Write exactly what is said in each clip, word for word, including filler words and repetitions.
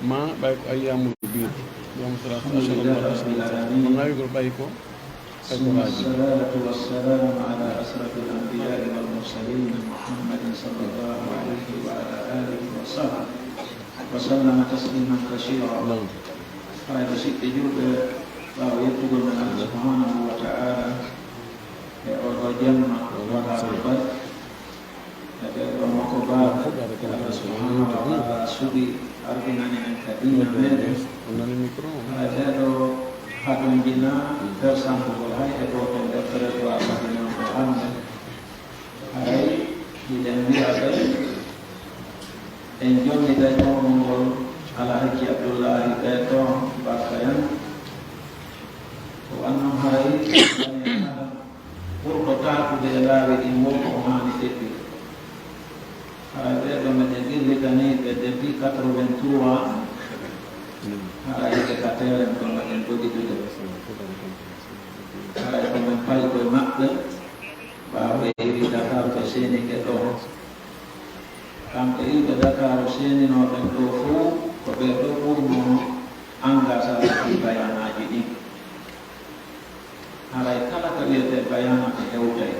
Ma ɓay ko ayyamul biid, yawmu salaasa ashara. Alhamdulillahi rabbil alamin. Ko nawigol ɓay ko, ɓay ko summa waajibi. Salatu wassalamu ala ashrafil anbiya'i wal mursalin, Muhammadin sallallahu alayhi wa ala alihi wa sahbihi wa sallama tasliman kathira. Naam. Haray, musidɓe julɓe, ɓaawo yettugol men Allah subhanahu wa ta'ala e oo ɗoo jamma waɗaaɗo barke, e ɓee ɗoo makko baaɓe, Allah subhanahu wa ta'ala suɓi ardinani en ka diina meɗen. Haray, ɓee ɗoo hatonjinaa persangugol hay e gooto nder territoire Madina on ɗoo hannde. Haray, hiɗen wi'a ɓe, en jonnitay konngol ngol Alhaji Abdullahi ɓee ɗoo Barka en. Ko wanno haray, bani Aadama ɓurɗo taakude e laawi ɗin won ko o haani teddinde. Haray ɓee ɗoo meɗen qirritanii ɓe depuis quatre-vingt-trois, haray ɓe ka terrain ko meɗen ɗogitude. Haray ko men payi koye maɓɓe, ɓaawo ɓe iwi Dakar, ɓe seenike ɗoo. Kamɓe iwɓe Dakar seeninoo ɓen ɗoo fow, ko ɓee ɗoo ɓurnoo engagé e bayanaaji ɗin. Haray kala ka wi'etee bayaana ɓe hewtay.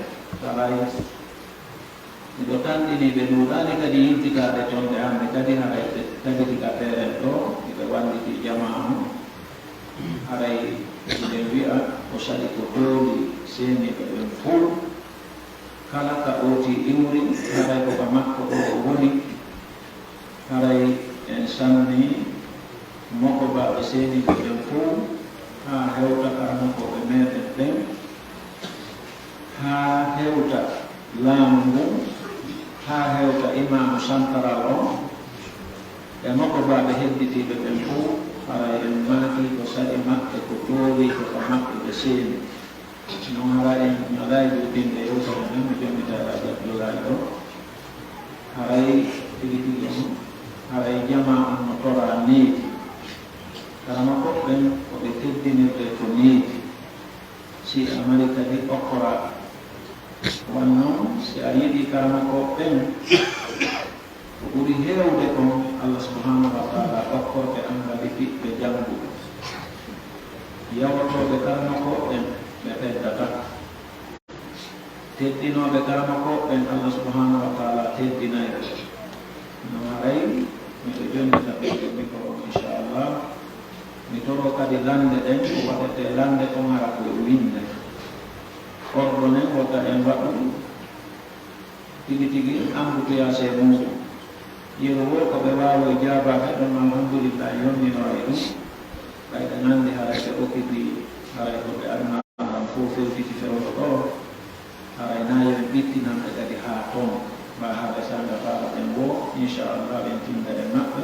Haray miɗo tanɗinii ɓe ɗuuɗaali kadi yiltitaade ton de hannde kadi, haray ɓe tagiti ka terrain ɗoo, hiɓe walliti jamaa on. Haray miɗen wi'a ko saɗi ko dooli seeniiɓe ɓen fow. Kala ka ooti iwri, haray ko ka makko ɗoo o woni. Haray en sannii mokobaaɓe seeniiɓe ɓen fow, haa hewta karamokooɓe meɗen ɓen, haa hewta laamu ngun, haa hewta imaamu santaral on, e mokobaaɓe hedditiiɓe ɓen fow. Haray en maaki ko saɗi maɓɓe, ko dooli ko ka maɓɓe ɓe seeni. Non haray en ñalaay juutinde yewtere nden, mi jonnita e Alhaji Abdullahi ɗoo. Haray tigi tigi on, haray jamaa on no toraa needi. Karamokooɓe ɓen ko ɓe teddinirtee ko needi. Si a mari kadi okkoraa. Wanno si a yiɗii karamokooɓe ɓen, ko ɓuri heewde kon, Allah subhanahu wa ta'ala okkorte anndal ɓiɓɓe jannguɓe. Yawotooɓe karamokooɓe ɓen, ɓe ɓeydataa. Teddinooɓe karamokooɓe ɓen, Allah subhanahu wa ta'ala teddinay ɓe. No haray, miɗo jonnita ɓe e mikro on, inchallah. Mi toroo kadi lannde ɗen, ko waɗetee lannde on hara ko e winnde. Ordonné wota en waɗu tigi tigi embouteillage e muuɗum. Yeru woo ko ɓe waawi jaabaade ɗon, alhamdulillahi, yonninoo e ɗum. Ɓay ɓe nganndi haray ɓe occupé, haray ko ɓe aduna ɗam fof fewtiti fewndo ɗoo. Haray naa yo en ɓittinan ɓe kadi haa toon. Maa hannde sannga faala ɓen woo, inchallah, ɓen tinda e maɓɓe.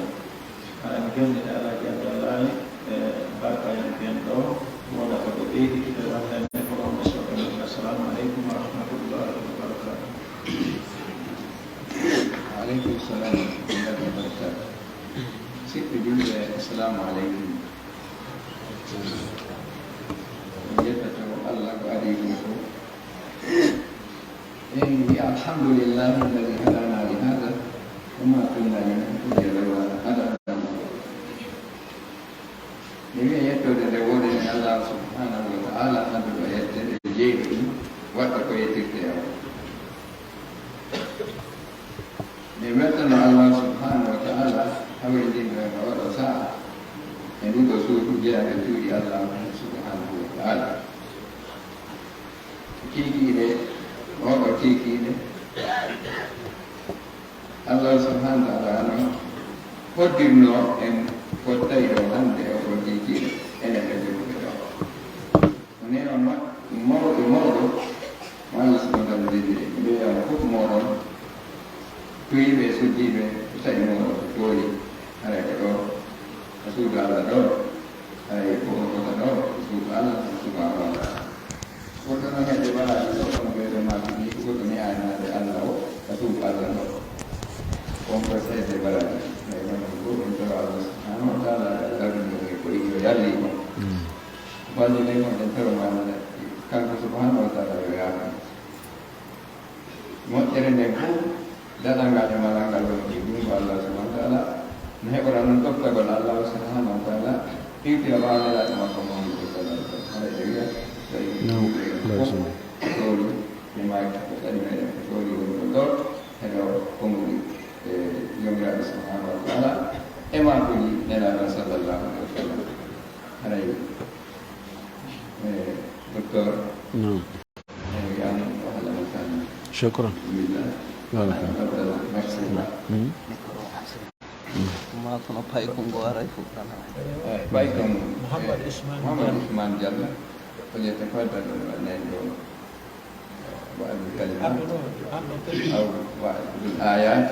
Haray mi jonnita Alhaji Abdallahi e Barka en ɓen ɗoo, wooda ko ɓe ɓeyditi ɓe wattande ko ɗon ɓe soɓe men. Assalamu aleykum wa rahmatullahi wa barakatuh. Wa aleykum salam wa rahmatullahi wa barakatuh. Siɓɓe julɓe, assalamu aleykum. En yettato Allah ko adii ɗum fof. En mbiya alhamdulillahi alladi hadana li hada wa ma kunna linahtadiya lawla an hadana Allah. Mi wiya yettoode nde woodani Allah subhanahu wa ta'ala, adduɗo yetteede, jeyɗo ɗum, waɗɗo ko yettirtee e o. Mi weltano Allah subhanahu wa ta'ala hawrindinɗo en oo ɗoo sa'a e nduu ɗoo suudu jeyaande cuuɗi Allah subhanahu wa ta'ala. Kiikiiɗe, oo ɗoo kiikiiɗe, Allah subhanahu wa ta'ala no hoddirnoo en fottay ɗoo hannde oo ɗoo kiikiiɗe enen ɓe jokkuɓe ɗoo. Neema ma-, mawɗo mawɗo, mo Allah subhanahu wa ta'ala dendiri, mbiya mo fof mooɗon, tuyiiɓe e suddiiɓe, tawi mooɗon ko tooli, haray ko ɗoo, ka suudu Allah ɗoo, haray ko on fota ɗoo, ko suudu Allah subhanahu wa ta'ala. Goɗɗo no heɓde baraaji ɗoo, kono ɓee ɗoo maaki ni, ko goɗɗo ne'aani naade Allah o, ka suudu Allah ɗoo. On ko seedde baraaji. Haray ɗon ko ɗum tawa Allah subhanahu wa ta'ala, darnde ko yo yalli ko. Wallinen mo, en tawa mo Allah, kanko subhanahu wa ta'ala yo yaafo. Moƴƴere nden fof, daɗal ngal e malal ngal woni ko junngo Allah subhanahu wa ta'ala, No heɓora noon ɗoftagol Allah subhanahu wa taala, iwtira ɓaawo Nelaaɗo makko Muhammadu sallallahu alaihi wasallam. Hara ɓe wiya, so iwtira Naam, yimɓe ɓe fof, Baasi. Ko sooli, ɓe maaki, ko sali meɗen, ko sooli woni ko ɗo, heɗo konguɗi e Joomiraaɗo subhanahu wa taala, e maakuuji Nelaaɗo sallallahu alaihi wasallam. Haray, eh, docteur, Naam. Shukran. Barakallah. Merci. Mm. Ma kono paykon ngo aray fof tan. Eh, paykon, Mouhammad eh, Ousmane Mouhammad Diallo. Ousmane Diallo. Falyatafaddal, o waɗa nayi ɗo. Waɗa kalimat. Aw waɗa ayat.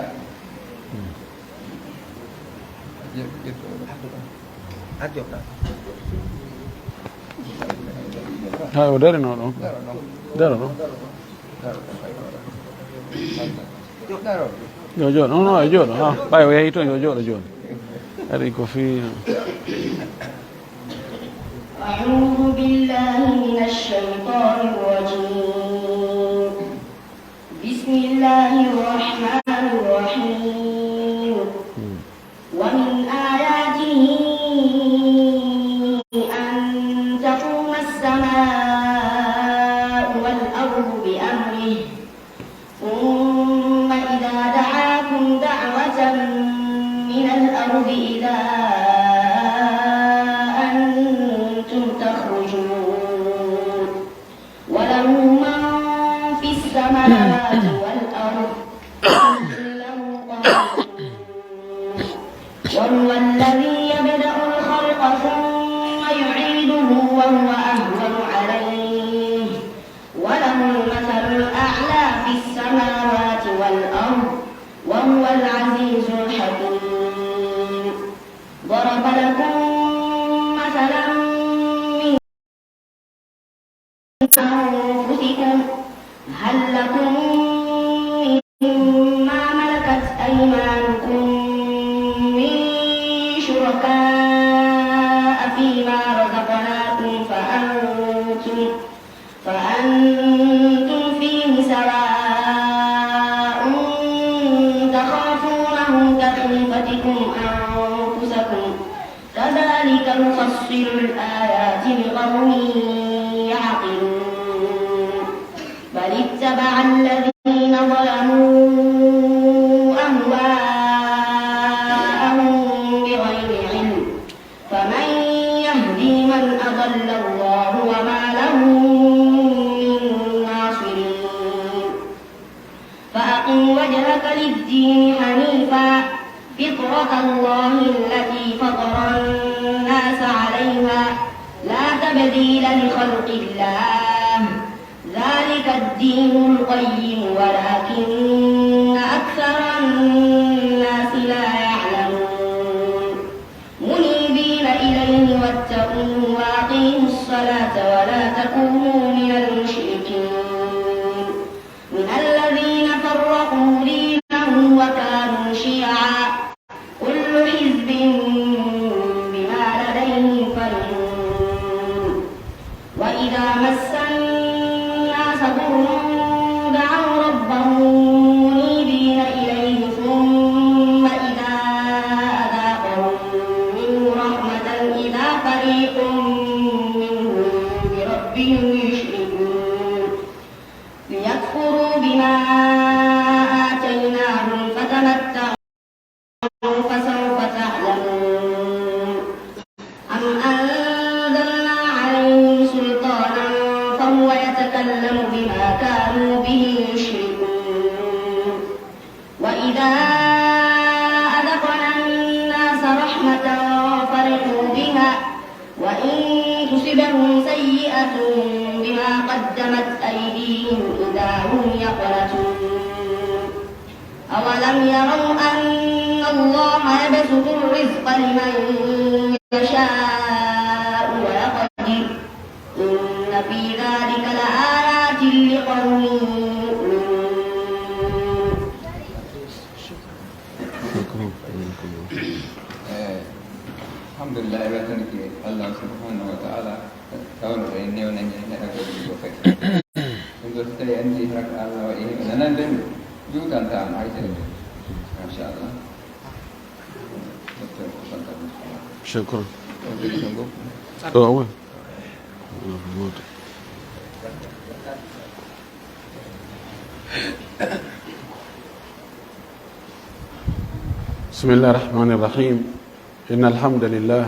Hay o darino ɗon. Daro ɗon. Yo jooɗo. Non, non, yo jooɗo. Ah, ɓay o yehi toon, yo jooɗo jooni. Ari ko fii. أعوذ بالله من الشيطان الرجيم. بسم الله الرحمن الرحيم. ومن آياته أن تقوم السماء والأرض بأمره ثم إذا دعاكم دعوة من الأرض إذا أنتم تخرجون. وله من في السماوات والأرض كل له قانتون. وهو الذي يبدأ الخلق ثم يعيده وهو أهون عليه وله المثل الأعلى في السماوات والأرض وهو العزيز الحكيم. ضرب لكم مثلا من أنفسكم هل لكم مما ملكت أيمانكم من شركاء فيما رزقناكم فأنتم، فأنتم فيه سواء تخافونهم كخيفتكم أنفسكم كذلك نفصل الآيات لقوم يعقلون. بل اتبع الذين ظلموا أهواءهم بغير علم فمن يهدي من أضل الله وما لهم من ناصرين. فأقم وجهك للدين حنيفا فطرة الله التي فطر الناس عليها لا تبديل لخلق الله ذلك الدين القيم ولكن أكثر الناس لا يعلمون. منيبين إليه واتقوه وأقيموا الصلاة ولا تكونوا من المشركين. من الذين فرقوا دينهم وكانوا شيعا كل حزب بما لديهم فرحون. وإذا مس الناس ضر دعوا ربهم منيبين إليه ثم إذا أذاقهم منه رحمة إذا فريق منهم بربهم يشركون. ليكفروا بما آتيناهم فتمتعوا فسوف تعلمون. أم أنزلنا عليهم سلطانا فهو يتكلم بما كانوا به يشركون. وإذا أذقنا الناس رحمة فرحوا بها وإن تصبهم سيئة بما قدمت أيديهم إذا هم يقنطون. أولم يروا أن الله يبسط الرزق لمن يشاء ويقدر إن في ذلك لآيات لقوم يؤمنون. Eh, alhamdulillah, e weltanike Allah subhanahu wa ta'ala, tawno en newnani en heɗagol ɗum ɗo kadi. Ɗum ɗo so tawi en njii hara ko Allah waɗi, en nanande ɗum, juutantaama hay seeɗa. Machallah. Shukran. Oh, ouais. بسم الله الرحمن الرحيم. إن الحمد لله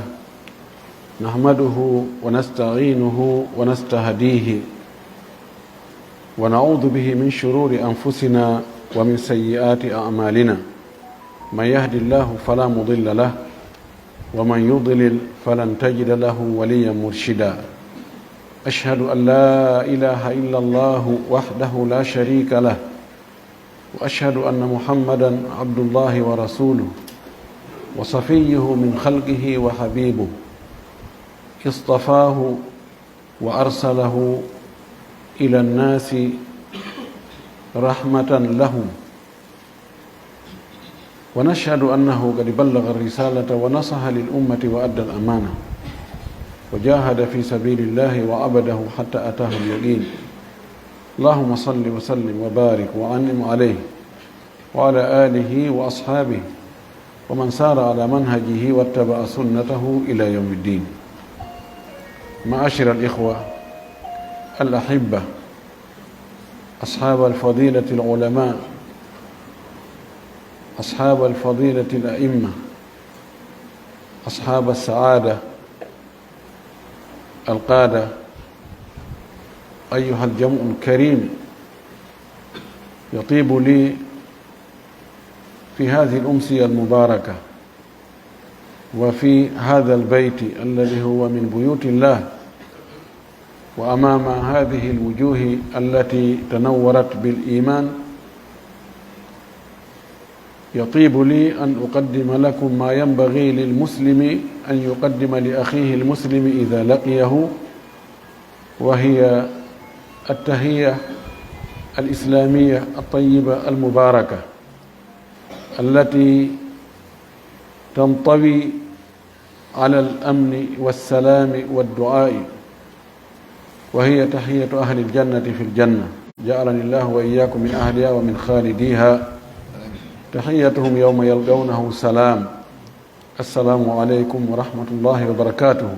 نحمده ونستعينه ونستهديه ونعوذ به من شرور أنفسنا ومن سيئات أعمالنا. من يهد الله فلا مضل له، ومن يضلل فلن تجد له وليا مرشدا. أشهد أن لا إله إلا الله وحده لا شريك له، وأشهد أن محمدا عبد الله ورسوله، وصفيه من خلقه وحبيبه، اصطفاه وأرسله إلى الناس رحمة لهم، ونشهد أنه قد بلغ الرسالة ونصح للأمة وأدى الأمانة، وجاهد في سبيل الله وعبده حتى أتاه اليقين. اللهم صل وسلم وبارك وأنعم عليه وعلى آله وأصحابه ومن سار على منهجه واتبع سنته إلى يوم الدين. معاشر الإخوة الأحبة، أصحاب الفضيلة العلماء، أصحاب الفضيلة الأئمة، أصحاب السعادة القادة، أيها الجمع الكريم، يطيب لي في هذه الأمسية المباركة وفي هذا البيت الذي هو من بيوت الله، وأمام هذه الوجوه التي تنورت بالإيمان، يطيب لي أن أقدم لكم ما ينبغي للمسلم أن يقدم لأخيه المسلم إذا لقيه، وهي التحية الإسلامية الطيبة المباركة، التي تنطوي على الأمن والسلام والدعاء، وهي تحية أهل الجنة في الجنة. جعلني الله وإياكم من أهلها ومن خالديها. تحيتهم يوم يلقونه سلام. السلام عليكم ورحمة الله وبركاته.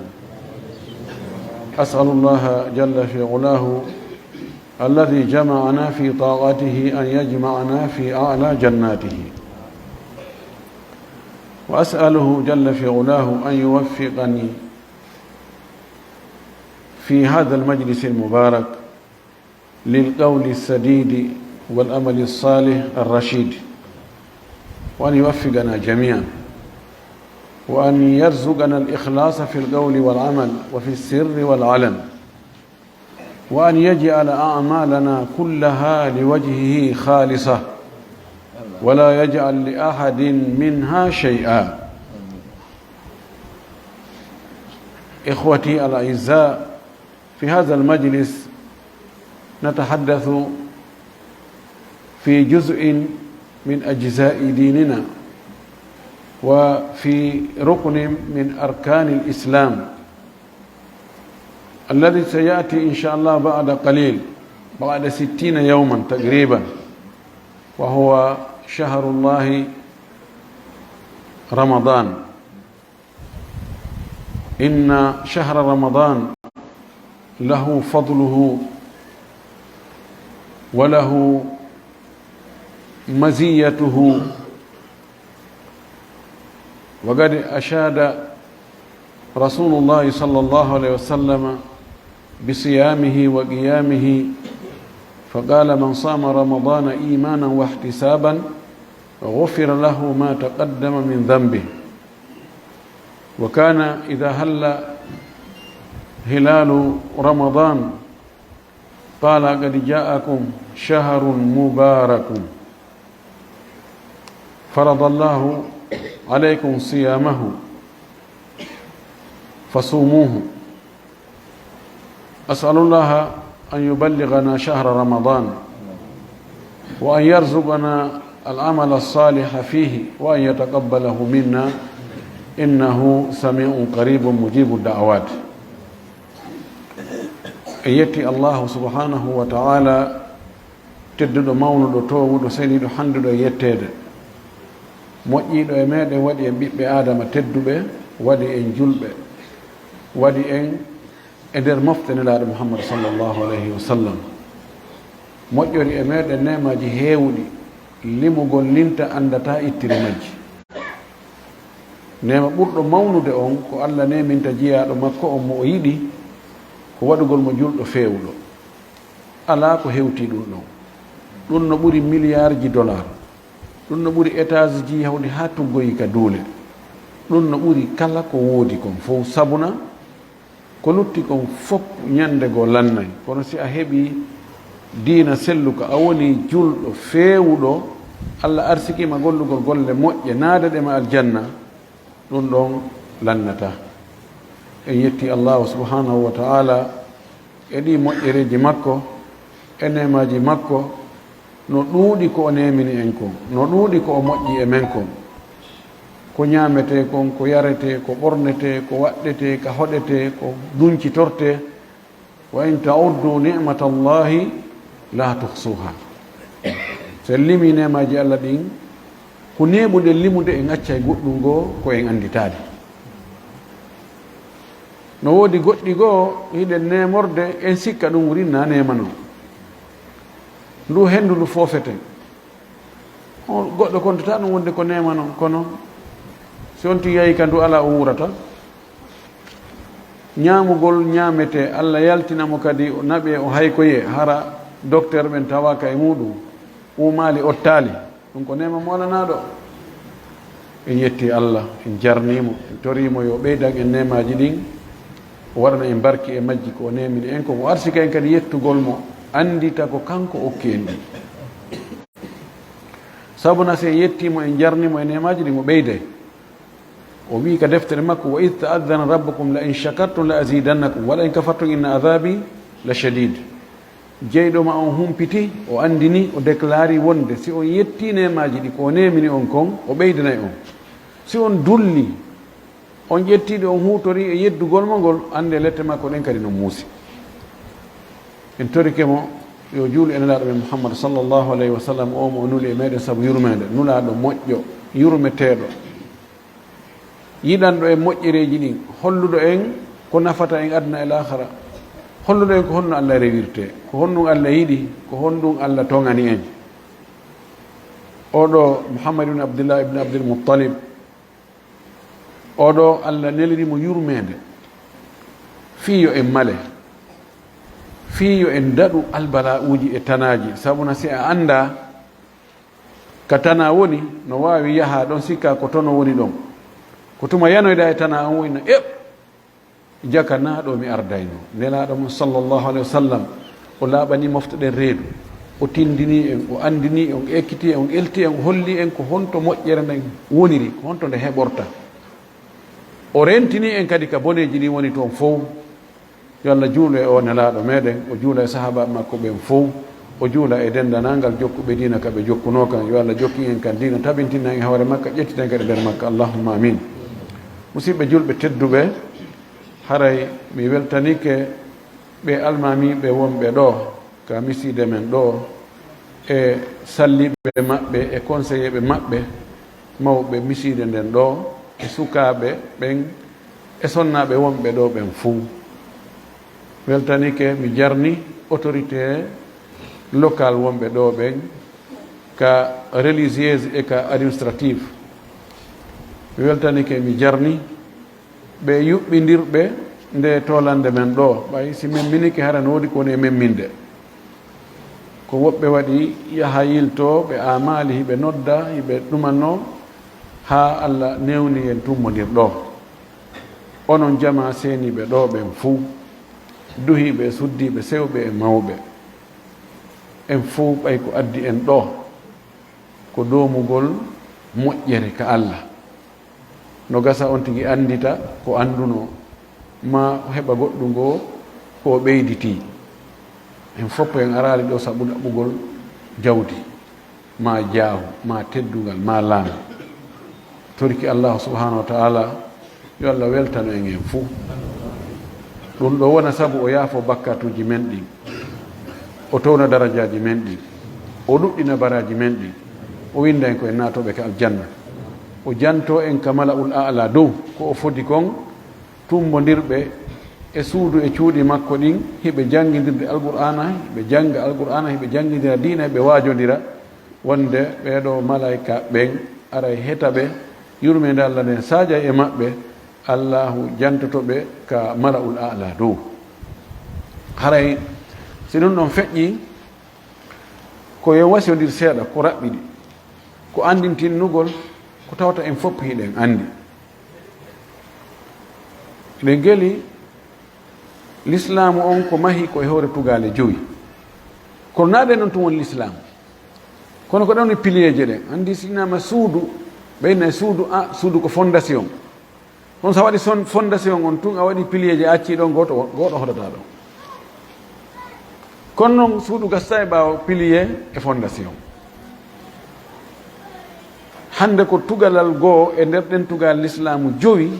أسأل الله جل في علاه الذي جمعنا في طاعته أن يجمعنا في أعلى جناته، وأسأله جل في علاه أن يوفقني في هذا المجلس المبارك للقول السديد والعمل الصالح الرشيد، وأن يوفقنا جميعا، وأن يرزقنا الإخلاص في القول والعمل وفي السر والعلن، وأن يجعل أعمالنا كلها لوجهه خالصة، ولا يجعل لأحد منها شيئا. إخوتي الأعزاء، في هذا المجلس نتحدث في جزء من أجزاء ديننا، وفي ركن من أركان الإسلام، الذي سيأتي إن شاء الله بعد قليل، بعد ستين يوما تقريبا، وهو شهر الله رمضان. إن شهر رمضان له فضله وله مزيته، وقد أشاد رسول الله صلى الله عليه وسلم بصيامه وقيامه، فقال: "من صام رمضان إيمانا واحتسابا غفر له ما تقدم من ذنبه." وكان إذا هل هلال رمضان قال: "قد جاءكم شهر مبارك فرض الله عليكم صيامه فصوموه." أسأل الله أن يبلغنا شهر رمضان، وأن يرزقنا العمل الصالح فيه، وأن يتقبله منا، إنه سميع قريب مجيب الدعوات. En yetti Allahu subhanahu wa ta'ala, tedduɗo, mawnuɗo, toowuɗo, seniiɗo, hannduɗo e yetteede, moƴƴiiɗo e meeɗen, waɗi en ɓiɓɓe Aadama tedduɓe, waɗi en julɓe, waɗi en e nder mofte Nelaaɗo Muhammad sallallahu alayhi wa sallam. Moƴƴori e meeɗen neemaaji heewuɗi, limugol linta anndataa ittiri majji. Neema ɓurɗo mawnude on ko Alla neeminta jiyaaɗo makko on mo o yiɗi, ko waɗugol mo julɗo feewuɗo. Alaa ko hewtii ɗun ɗon. Ɗun no ɓuri miliyaarji dollar. Ɗun no ɓuri etaasiji yahudi haa tuggoyi ka duule. Ɗun no ɓuri kala ko woodi kon fow. Sabuna, ko lutti kon fow ñande goo lannay. Kono si a heɓii diina selluka, a wonii julɗo feewuɗo, Alla arsikiima gollugol golle moƴƴe, naadaɗe ma aljanna, ɗun ɗon lannataa. En yetti Allaahu subhaanahu wa ta'aalaa e ɗii moƴƴereeji makko, e neemaaji makko, no ɗuuɗi ko o neemini en kon, no ɗuuɗi ko o moƴƴi e men kon. Ko ñaametee kon, ko yaretee, ko ɓornetee, ko waɗɗetee, ka hoɗetee, ko duncitortee. "Wa in ta'uddu ni'matallahi la tuhsuha." So en limii neemaaji Alla ɗin, ko neeɓuɗen limude, en accay goɗɗun goo ko en annditaali. No woodi goɗɗi goo hiɗen neemorde, en sikka ɗun wuri na neema non. Ndu henndu ndu foofeten. On goɗɗo kontataa ɗun wonde ko neema non, kono si on tigi yahi ka ndu alaa, o wuurata. Ñaamugol ñaametee, Alla yaltina mo kadi, o naɓee, o haykoyee, hara dokteer ɓen tawaaka e muuɗun, uumaali, ottaali. Ɗun ko neema mo alanaaɗo. En yetti Alla, en jarnii mo, en torii mo yo ɓeydan en neemaaji ɗin, o waɗana en barki e majji ko o neemini en kon, o arsika en kadi yettugol mo, anndita ko kanko okki en ɗin. Sabuna si en yettii mo, en jarnii mo e neemaaji ɗin, o ɓeyday. O wi'i ka deftere makko, "Wa idh ta'adhana rabbukum la in shakartum la azidannakum wa la in kafartum inna adhabi la shadid." Jeyɗo ma on humpiti, o anndini, o déclari wonde si on yettii neemaaji ɗi ko o neemini on kon, o ɓeydanay on. Si on dulli, on ƴetti ɗi, on huutori e yeddugol mo ngol, anndee lette makko ɗen kadi no muusi. En torike mo yo juulu e Nelaaɗo men Muhammad sallallahu alayhi wa sallam, o mo o nuli e meɗen sabu yurmeende, Nulaaɗo moƴƴo, yurmeteeɗo, yiɗanɗo en moƴƴereeji ɗin, holluɗo en ko nafata en aduna e laakhara, holluɗo en ko honno Allah rewirtee, ko honɗun Allah yiɗi, ko honɗun Allah toŋani en. Oɗo Muhammad ibn Abdillah ibn Abdul Muttalib, oɗo Allah neliri mo yurmeende, fii yo en male, fii yo en daɗu albala'uuji e tanaaji, sabuna si a anndaa ka tanaa woni, no waawi yaha ɗon, sikka ko tono woni ɗon. Ko tuma yanoyɗaa e tanaa on woni no eɓ, jaka naa ɗo mi ardayno. Nelaaɗo mon sallallahu alayhi wa sallam, o laaɓanii mofte ɗen reedu. O tindinii en, o anndinii en, o ekkitii en, o eltii en, o hollii en ko honto moƴƴere nden woniri, ko honto nde heɓorta. O rentinii en kadi ka boneeji ɗin woni toon fow. Yo Allah juulu e o Nelaaɗo meɗen, o juula e sahaabaaɓe makko ɓen fow, o juula e denndanangal jokkuɓe diina ka ɓe jokkunoo kan. Yo Allah jokkin en kan diina, tabintina en hoore makka, ƴettina en kadi nder makka. Allahumma amin. Musidɓe julɓe tedduɓe, haray mi weltanike ɓe almaamiiɓe wonɓe ɗo ka misiide men ɗo, e salliiɓe maɓɓe, e konseyeeɓe maɓɓe, mawɓe misiide nden ɗo, e sukaaɓe ɓen, e sonnaaɓe wonɓe ɗo ɓen fuu. Weltanike, mi jarni autorité locale wonɓe ɗo ɓen, ka religieuse e ka administrative. Mi weltanike, mi jarni ɓe yuɓɓindirɓe nde toolannde men ɗo, ɓay si memminike, hara no woodi ko woni e memminde. Ko woɓɓe waɗi yaha yiltoo, ɓe aamaali, hiɓe nodda, hiɓe ɗumanoo, haa Alla newni en tummbondir ɗo. Onon jamaa seeniiɓe ɗo ɓen fuu, duhiiɓe e suddiiɓe, sewɓe e mawɓe, en fuu, ɓay ko addi en ɗo, ko doomugol moƴƴere ka Alla. No gasa on tigi anndita ko anndunoo, maa o heɓa goɗɗun goo ko o ɓeyditii. En fof en araali ɗo sabu ɗaɓɓugol jawdi, maa jaahu, maa teddungal, maa laamu. Torki Allaahu subhaanahu wa ta'aalaa, yo Allah weltano en en fuu. Ɗun ɗo wona sabu o yaafo bakkatuuji men ɗin, o towna darajaaji men ɗin, o ɗuɗɗina baraaji men ɗin, o winnda en ko en naatooɓe ka aljanna, o janto en ka mala'ul a'la dow. ko o fodi kon, tummbondirɓe e suudu e cuuɗi makko ɗin, hiɓe janngindirde Alqur'aana, hiɓe jannga Alqur'aana, hiɓe janngindira diina, hiɓe waajondira, wonde ɓee ɗoo malaa'ika ɓen aray heta ɓe, yurmeende Alla nden saajay e maɓɓe, Allaahu jantoto ɓe ka mala'ul a'laa dow. Haray si ɗum ɗon feƴƴii, ko yo wasiyondir seeɗa, ko raɓɓiɗi, ko anndintinnugol, ko tawata en fof hiɗen anndi. Eɗen geli, lislaamu on ko mahi ko e hoore tugaale jowi. Kono naa ɗen ɗon tun woni lislaamu. Kono ko ɗon woni piliyeeje ɗen. Anndi si innama suudu, ɓe inna e suudu, a, suudu ko fondation. Kono so a waɗi son, fondation on tun, a waɗi piliyeeje, a accii ɗon, gooto, gooto hoɗataa ɗon. Kono non suudu gasata e ɓaawo piliye e fondation. Hannde ko tugalal goo e nder ɗen tugal lislaamu jowi,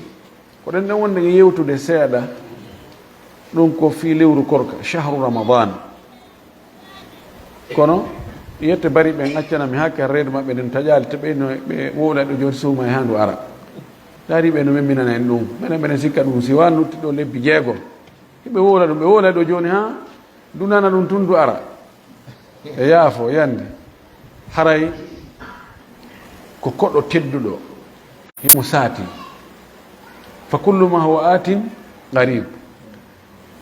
ko ɗen ɗon wonde e yewtude seeɗa, ɗum ko fii lewru korka, shahru Ramadan. Kono yette bari ɓen accana mi hakke reedu maɓɓe nden taƴaali, te ɓe no ɓe wowla ɗo jooni suuma e haa ndu ara. Daari ɓe no memminana en ɗum. Menen menen sikka ɗum si waa lutti ɗo lebbi jeego. Hiɓe wowla ɗum, ɓe wowla ɗo jooni haa ndu nana ɗum tun ndu ara. E yaafo, yande. Haray ko koɗo tedduɗo. Himo saati. Fa kullu ma huwa atin qarib.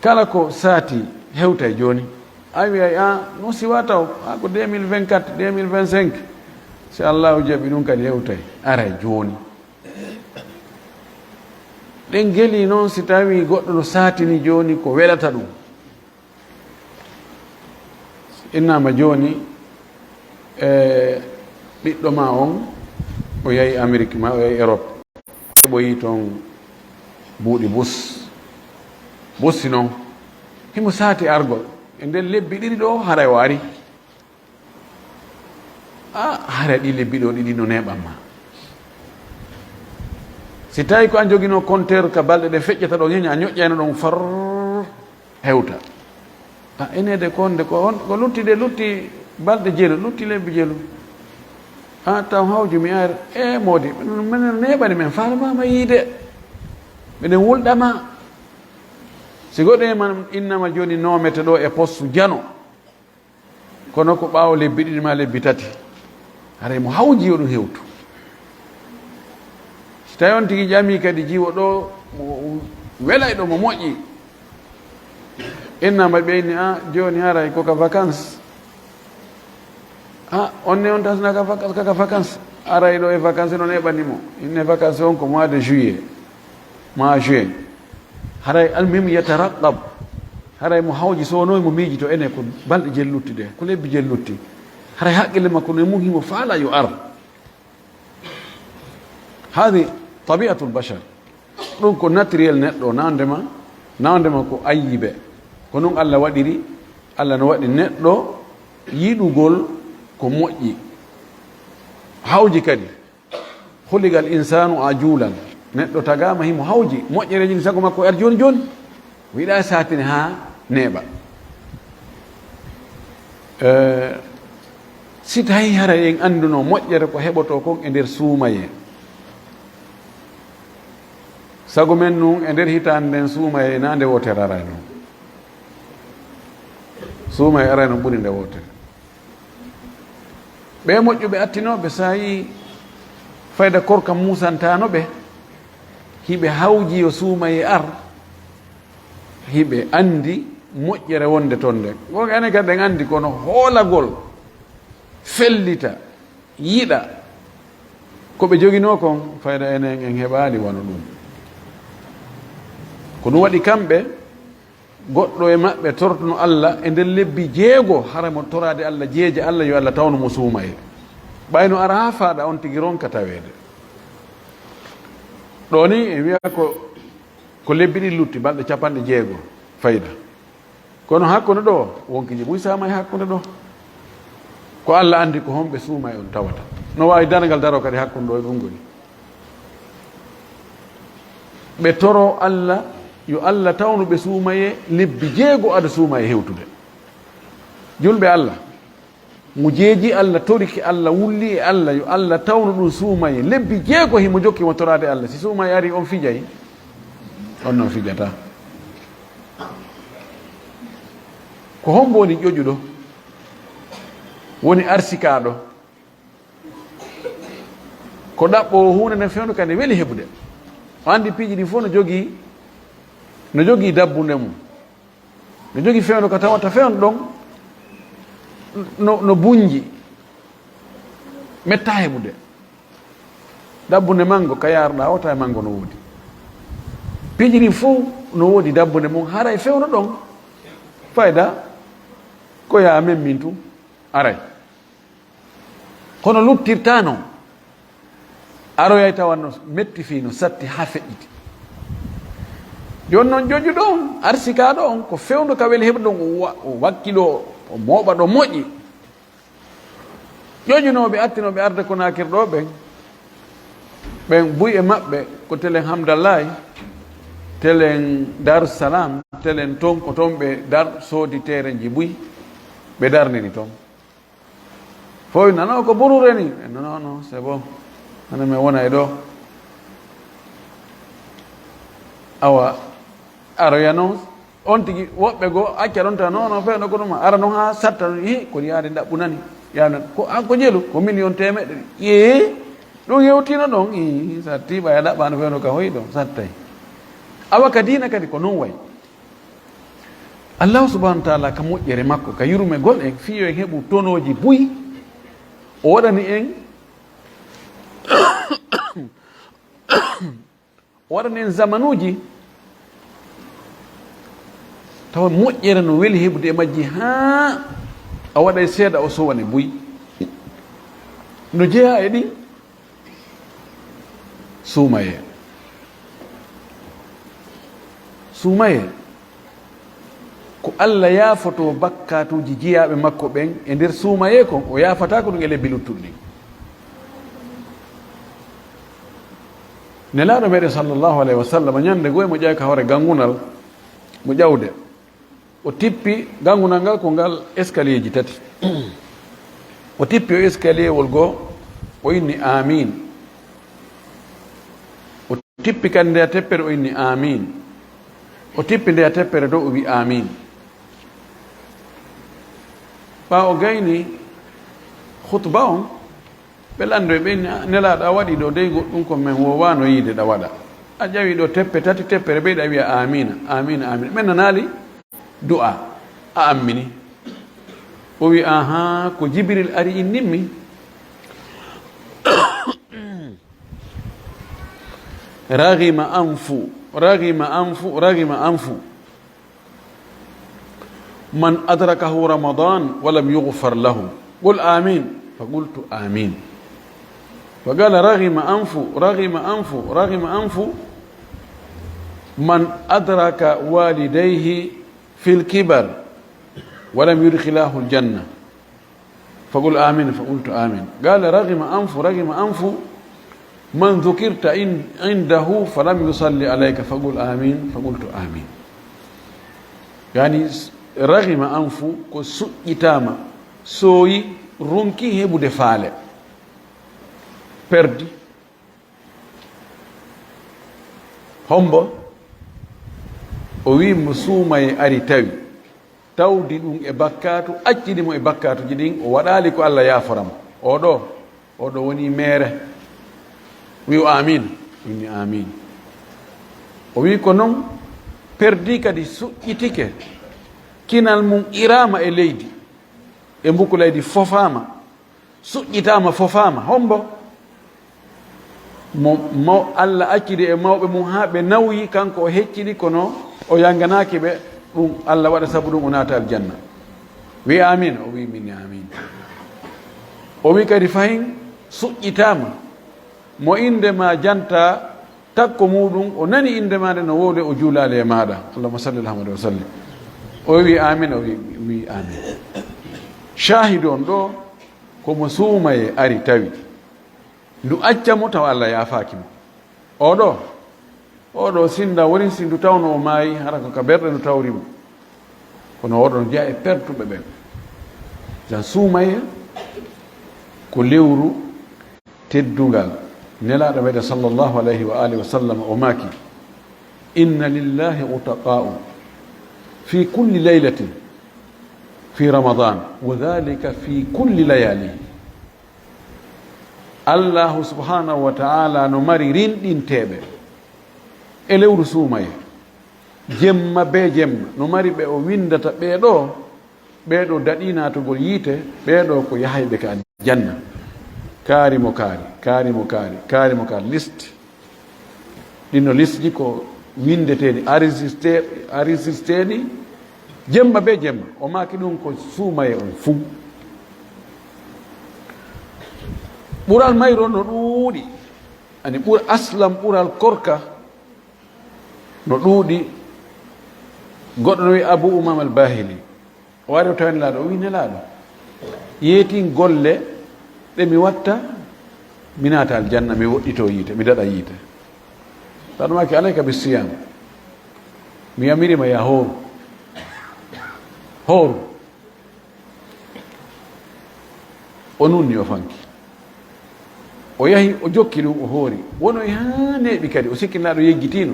Kala ko saati hewtay jooni. A wi'ay, "Ah, non si waa taw, ah, ko deux mille vingt-quatre, deux mille vingt-cinq." Si Allaahu jaɓi ɗum kadi hewtay. Aray jooni. Ɗen geli non si tawi goɗɗo no saatini jooni ko welata ɗum. Innama jooni, e ɓiɗɗo ma on, o yahi Amérique ma o yahi Europe. Heɓoyi toon buuɗi bus. Bus si noon, himo saati argol. E nder lebbi ɗiɗi ɗo, haray o ari. A, haray ɗi lebbi ɗo ɗiɗi no neeɓan ma. Si tawi ko an joginoo compteur ka balɗe ɗe feƴƴata ɗo, ñeña a ñoƴƴayno ɗon far. Hewta. A, enede ko wonde ko on, ko lutti de, lutti balɗe jelu, lutti lebbi jelu. A, taw hawju mi ar, e moodi, minen neeɓani men, faala mama yiide. Minen wulɗama. Si goɗɗo e man innama jooni noomete ɗo e poste jano. Kono ko ɓaawo lebbi ɗiɗi ma lebbi tati, haray mo hawji yo ɗum hewtu. Si tawi on tigi ƴami kadi jiwo ɗo, mo welay ɗo, mo moƴƴi, innama ɓe inni, "A, jooni haray ko ka vacances." A, on ne on tasna ka vacances, ka, ka vacances. Aray ɗo e vacances, non eɓani mo. Inne vacances on ko mois de juillet, mois juin. Haray almuhim yataraqab. Haray mo hawji sonoy mo miijito ene ko balɗe jel lutti de, ko lebbi jel lutti. Haray haqqille makko no e mum himo faala yo ar. Hadi tabi'atul bashar. Ɗum ko naturel neɗɗo, nawde ma, nawde ma ko ayyibe. Ko non Allah waɗiri, Allah no waɗi neɗɗo yiɗugol ko moƴƴi. Hawji kadi. Khuliqal insanu ajulan. Neɗɗo tagaama himo hawji. Moƴƴereeji ɗin sago makko ar jooni jooni. Wiɗa saatine haa neeɓa. Eh, si tawi haray en annduno moƴƴere ko heɓoto kon e nder suumaye. Sago men nun e nder hitaande nden suumaye na nde wootere arayno. Suumaye arayno ɓuri nde wootere. Ɓee moƴƴuɓe attinooɓe, so a yii fayda korka muusantaano ɓe, hiɓe hawji yo suumaye ar, hiɓe anndi moƴƴere wonde ton nden. Gonga enen kadi en anndi, kono hoolagol, fellita, yiɗa, ko ɓe joginoo kon, fayda enen en heɓaali wano ɗum. Ko ɗum waɗi kamɓe, goɗɗo e maɓɓe tortuno Allah e nder lebbi jeego, hara mo toraade Allah, jeeja Allah, yo Allah tawnu mo suumaye. Ɓayno ara haa faaɗa on tigi ronka taweede. Ɗoo ni en wi'a ko, ko lebbi ɗiɗi lutti, balɗe capanɗe jeego fayda. Kono hakkunde ɗoo, wonki ji buy saama e hakkunde ɗoo. Ko Allah anndi ko honɓe suumaye on tawata. No waawi darngal daroo kadi hakkunde ɗoo e ɓunngol. Ɓe toro Allah, yo Allah tawnu ɓe suumaye lebbi jeego ada suumaye hewtude. Julɓe Allah, Mo jeeji Allah, toriki Allah, wulli e Allah, yo Allah tawnu ɗum suumaye. Lebbi jeego himo jokki mo toraade Allah. Si suumaye ari, on fijay? On non fijata. Ko hombo woni ƴoƴuɗo? Woni arsikaaɗo? Ko ɗaɓɓoowo huunde nden fewndo ka nde weli heɓude. O anndi piiji ɗin fof no jogii, no jogii dabbunde mum. No jogii fewndo ka tawata fewndo ɗon no, no bunji, metta heɓude. Dabbunde manngo ka yaarɗaa o, tawa e manngo no woodi. Piiji ɗin fof no woodi dabbunde mum, haray fewndo ɗon fayda ko yaa memmin tun, aray. Kono luttirtaa non. Aroyay tawa no metti fii no satti haa feƴƴiti. Jooni non ƴoƴuɗo on, arsikaaɗo on, ko fewndo ka weli heɓude ɗon, o wa-, o wakkiloo, o mooɓa ɗo moƴƴi. Ƴoƴunooɓe, attinooɓe arde Konaakiri ɗoo ɓen, ɓen buy e maɓɓe ko telen Hamdallaay, telen Daarussalaam, telen ton, ko ton ɓe dar-, soodi teerenji buy, ɓe darnini ton. Fof nana ko burure ni. Non, non, non, c'est bon. Hana men wona e ɗo. Awa, aroya non, on tigi, woɓɓe goo, acca ɗon tan, non, non, fewndo ko ɗum, ara non haa satta ɗum, hi, ko yaade ɗaɓɓu nani. Yaade, ko, an ko jelu, ko million teemeɗɗe. Yee, ɗum yewtino ɗon, i, satti, ɓaya ɗaɓɓaano fewndo ka hoyi ɗon, sattay. Awa ka diina kadi ko non wayi. Allahu subhanahu wa taala ka moƴƴere makko, ka yurmegol en, fii yo en heɓu tonooji buy, o waɗani en, o waɗani en zamanuuji, tawa moƴƴere no weli heɓude e majji, haa a waɗay seeɗa o sowane buy. No jeyaa e ɗin, Suumayee. Suumayee. Ko Allah yaafotoo bakkaatuuji jiyaaɓe makko ɓen e nder suumayee kon, o yaafataako ɗum e lebbi luttuɗi ɗin. Nelaaɗo meɗen sallallahu alayhi wa sallam, ñande goo e mo ƴawi ka hoore gangunal, mo ƴawde. O tippi gangunal ngal ko ngal escalier ji tati. O tippi o escalier wol goo, o inni, "Amin." O tippi kadi ndeya teppere, o inni, "Amin." O tippi ndeya teppere dow, o wi, "Amin." Ɓaawo o gayni khutba on, ɓe lanndo e ɓe inni, "Ah, Nelaaɗo, a waɗi ɗo dey goɗɗum ko men wowaano yiide ɗa waɗa. A ƴawi ɗo teppe tati, teppere beyɗa wiya, 'Aamiina, aamiina, aamiina.' Men nanaali du'a, a ammini." O wi, "Ahaa, ko Jibril ari innimmi." Raghima anfu, raghima anfu, raghima anfu. من أدركه رمضان ولم يغفر له، قل آمين، فقلت آمين. فقال: رغم أنف، رغم أنف، رغم أنف من أدرك والديه في الكبر ولم يدخلاه الجنة. فقل آمين، فقلت آمين. قال: رغم أنف، رغم أنف من ذكرت عن-، عنده فلم يصل عليك، فقل آمين، فقلت آمين. Yani, raghima anfu ko suƴƴitaama, sooyi, ronki heɓude faale, perdi. Hombo? O wi mo suumaye ari tawi, tawdi ɗum e bakkaatu, accidi mo e bakkaatuji ɗin, o waɗaali ko Allah yaafora mo. Oɗo, oɗo woni meere. Wi o, "Amin." Inni, "Amin." O wi ko non, perdi kadi suƴƴitike, kinal mum iraama e leydi, e mbukulaydi fofaama. Suƴƴitaama, fofaama. Hombo? Mo, mo Allah accidi e mawɓe mum haa ɓe nawyi, kanko o heccidi, kono o yanganaaki ɓe. Ɗum Allah waɗa sabu ɗum o naata aljanna. Wi, "Amin." O wi, "Min amin." O wi kadi, "Fahin suƴƴitaama mo innde ma janta takko muuɗum, o nani innde ma nde no wowle, o juulaali e maaɗa. Allahumma salli ala Muhammad wa sallim." O wi, "Amin." O wi, wi, "Amin." Shaahidu on ɗo, ko mo suumaye ari tawi. Ndu acca mo tawa Allah yaafaaki mo. Oɗo, oɗo sinda woni si ndu tawno o maayi, hara ko ka berɗe ndu tawri mo. Kono oɗo no jeya e pertuɓe ɓen. Jan suumaye, Ko lewru teddungal. Nelaaɗo meɗen sallallahu alayhi wa alihi wa sallam o maaki: "Inna lillahi utaqa'u fi kulli laylatin fi Ramadan, wa dhalika fi kulli layali." Allahu subhanahu wa ta'ala no mari rinɗinteeɓe e lewru suumaye, jemma be jemma, no mari ɓe o windata ɓee ɗoo, ɓee ɗoo daɗii naatugol yiite, ɓee ɗoo ko yahayɓe ka aljanna. Kaari mo kaari, kaari mo kaari, kaari mo kaari, liste. Ɗin no liste ji ko windeteeɗi, enregistré-, enregistré ɗi, jemma be jemma. O maaki ɗum ko suumaye on fuu. Ɓural mayru on no ɗuuɗi, ani ɓur-, aslam ɓural korka no ɗuuɗi. Goɗɗo no wi'i Abu Umama al-Bahili. O ari o tawi Nelaaɗo, o wi'i: "Nelaaɗo, yeetin golle ɗe mi watta, mi naata aljanna, mi woɗɗitoo yiite, mi daɗa yiite." Nelaaɗo maaki: "Alayka bi siyam. Mi yamiriima yaa hooru. Hooru." O nunni, o fanki. O yahi, o jokki ɗum, o hoori. Wono e haa neeɓi kadi, o sikki Nelaaɗo yeggitiino.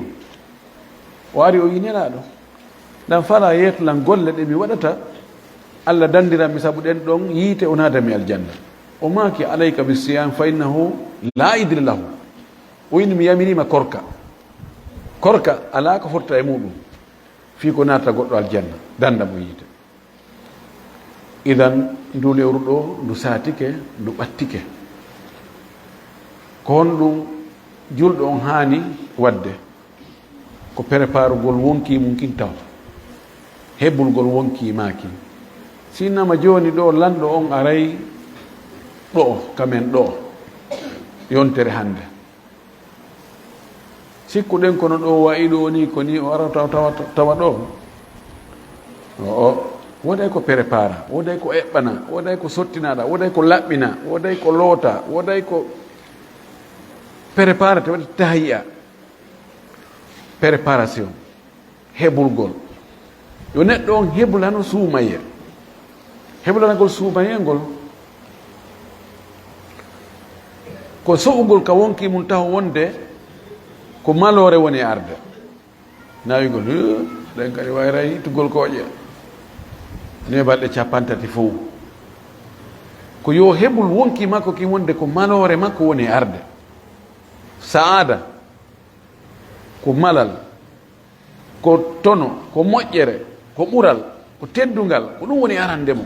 O ari, o wi'i: "Nelaaɗo, lan fala yeetu lan golle ɗe mi waɗata, Allah dandiran mi sabu ɗen ɗon yiite, o naada mi aljanna." O maaki: "Alayka bi siyam fa innahu la idla lahu." O wi'i: "Mi yamiriima korka. Korka alaa ko fotta e muɗum, fii ko naata goɗɗo aljanna, danda mo yiite." Idan, ndu lewru ɗoo, ndu saatike, ndu ɓattike. Ko honɗum julɗo on haani waɗde? Ko preparugol wonkii mum kin taw, heɓulgol wonkii maa kin. Si innama jooni ɗoo, lanɗo on aray ɗoo, ka men ɗoo, yontere hannde. Sikkuɗen kono ɗoo wa'i ɗoo ni, ko ni o ara tawa, tawa, tawa ɗoo. O, o, woday ko prépara, woday ko eɓɓana, woday ko sottinaɗa, woday ko laɓɓina, woday ko loota, woday ko prépara te waɗi tahiya. Préparation. Heɓulgol. Yo neɗɗo on heɓulano suumayee. Heɓulanagol suumayee ngol ko so'ugol ka wonkii mum taho wonde ko maloore woni e arde. Naawigol, "Hee, ɗen kadi wayray ittugol kooƴe." Ne balɗe cappanɗe tati fow. Ko yo heɓul wonkii makko kin wonde ko maloore makko woni e arde. Sa'aada ko malal. Ko tono, ko moƴƴere, ko ɓural, ko teddungal, ko ɗum woni arande mo.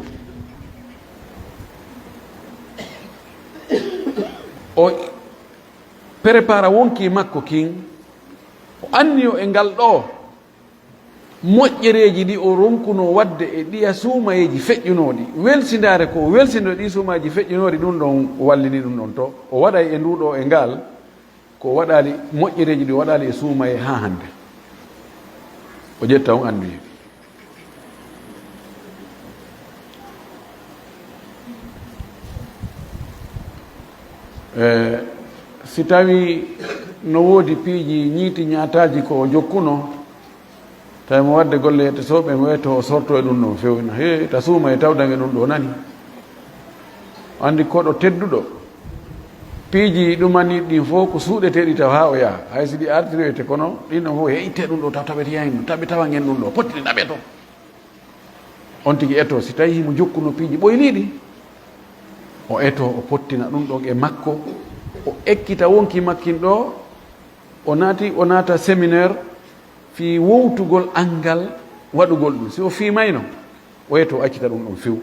O prépara wonkii makko kin, o anniyo e ngal ɗoo moƴƴereeji ɗi o ronkunoo waɗde e ɗiya suumayeeji feƴƴunooɗi. Welsindaare ko o welsindo ɗi suumayeeji feƴƴunooɗi, ɗum ɗon wallini ɗum ɗon to o waɗay e nduu ɗoo e ngal. Ko waɗaali, moƴƴereeji ɗi waɗaali e suumaye haa hannde. O ƴetta on anniye. E, si tawii no woodi piiji ñiiti ñaataaji ko o jokkunoo, tawi mo waɗde golle yette sooɓe mo wiyetee o sorto e ɗum ɗon few. Ina heewi ta suuma e tawdange ɗum ɗo nani. O anndi koɗo tedduɗo. Piiji ɗumaniiɗi ɗin fof ko suuɗeteeɗi taw haa o yaha. Hay si ɗi artiroyte kono ɗin ɗon fof heɓitee ɗum ɗo taw taɓete yahin ɗum, taɓe tawangen ɗum ɗo, potti ɗi naɓe toon. On tigi eto, si tawi himo jokkuno piiji ɓoyliiɗi, o eto, o pottina ɗum ɗon e makko, o ekkita wonki makkin ɗo, o naati, o naata séminaire fii wowtugol anngal waɗugol ɗum. Si o fiimayno, o eto, o accita ɗum ɗon few.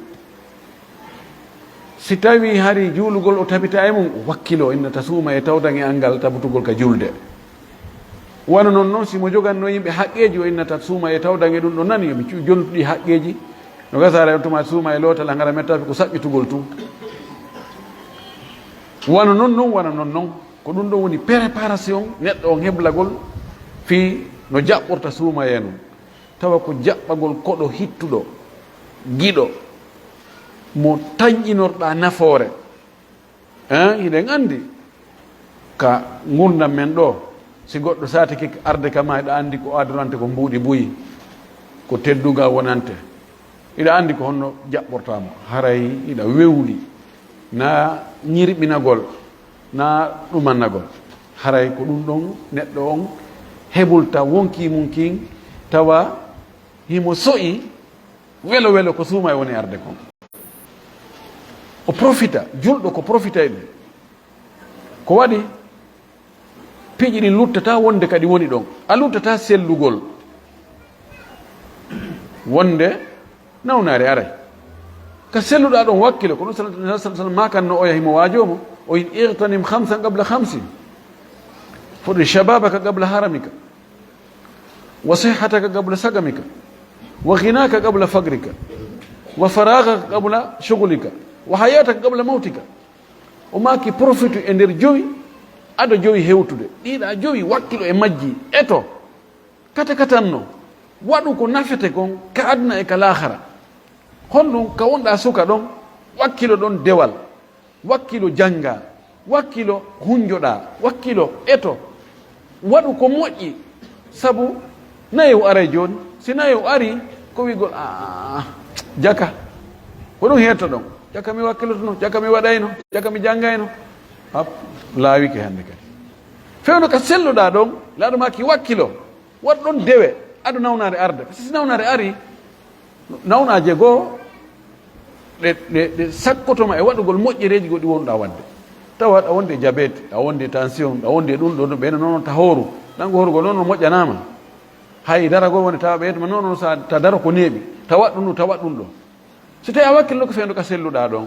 Si tawii hari juulugol o tabita e mum, o wakkiloo, inna ta suuma e tawtan e anngal tabutugol ka julde. Wano non non, si mo joganno yimɓe haqqeeji, o inna ta suuma e tawtan e ɗum ɗon nani, yo ɓe cu-, jontu ɗi haqqeeji. No gasaare on tuma suuma e lootal, a ngara metta ko saɓɓitugol tun. Wano non non, wano non non. Ko ɗum ɗon woni préparation neɗɗo on heblagol fii no jaɓɓorta suuma e non. Tawa ko jaɓɓagol koɗo hittuɗo, giɗo, mo tanƴinorɗaa nafoore. Hein, hiɗen anndi ka ngurndan men ɗo, si goɗɗo saatike arde ka maa, hiɗa anndi ko adorante ko mbuuɗi buy, ko teddugal wonante. Hiɗa anndi ko honno jaɓɓortaa mo, haray hiɗa wewli. Na ñirɓinagol, na ɗumannagol. Haray ko ɗum ɗon neɗɗo on hebulta wonkii mum kin, tawa himo so'i welo welo ko suuma e woni arde kon. O profita, julɗo ko profita e ɗum. Ko waɗi piiji ɗin luttata wonde kadi woni ɗon. A luttata sellugol wonde nawnaare aray. Ka selluɗaa ɗon wakkilo, ko ɗum sal-, sal-, sal-, sal-, maakanno oya himo waajoo mo, o in: "Igtanim khamsan qabla khamsin." Foti: "Shababaka qabla haramika, wa sihhataka qabla sagamika, wa ghinaka qabla fagrika, wa faragaka qabla shughlika, wa hayataka qabla mawtika." O maaki: "Profitu e nder jowi, ado jowi hewtude. Ɗiɗa jowi, wakkilo e majji, eto. Kata katanno, waɗu ko nafete kon ka aduna e ka laakhara. Honɗum ka wonɗaa suka ɗon, wakkilo ɗon dewal, wakkilo jannga, wakkilo hunjoɗaa, wakkilo eto, waɗu ko moƴƴi, sabu nayewu aray jooni. Si nayewu ari, ko wi'gol, 'Aa, jaka, ko ɗum heetto ɗon. Jaka mi wakkilotono, jaka mi waɗayno, jaka mi janngayno.'" Hap, laawike hannde kadi. Fewndo ka selluɗaa ɗon, laaɗo maaki wakkilo. Waɗ ɗon dewe, ado nawnaare arde. Par ce que si nawnaare ari, nawnaaje goo ɗe, ɗe, ɗe sakkotoma e waɗugol moƴƴereeji goɗɗi wonɗaa waɗde. Tawa aɗa wondi e diabète, a wondi e tension, a wondi e ɗum ɗo, ɓe no noon ta hooru. Ɗan ko hoorugol noon no moƴƴanaama. Hay dara goo woni tawa ɓe ma noon, noon sa ta daro ko neeɓi, ta waɗ ɗum ɗo, ta waɗ ɗum ɗo. Si tawi a wakkilno ko fewndo ka selluɗaa ɗon,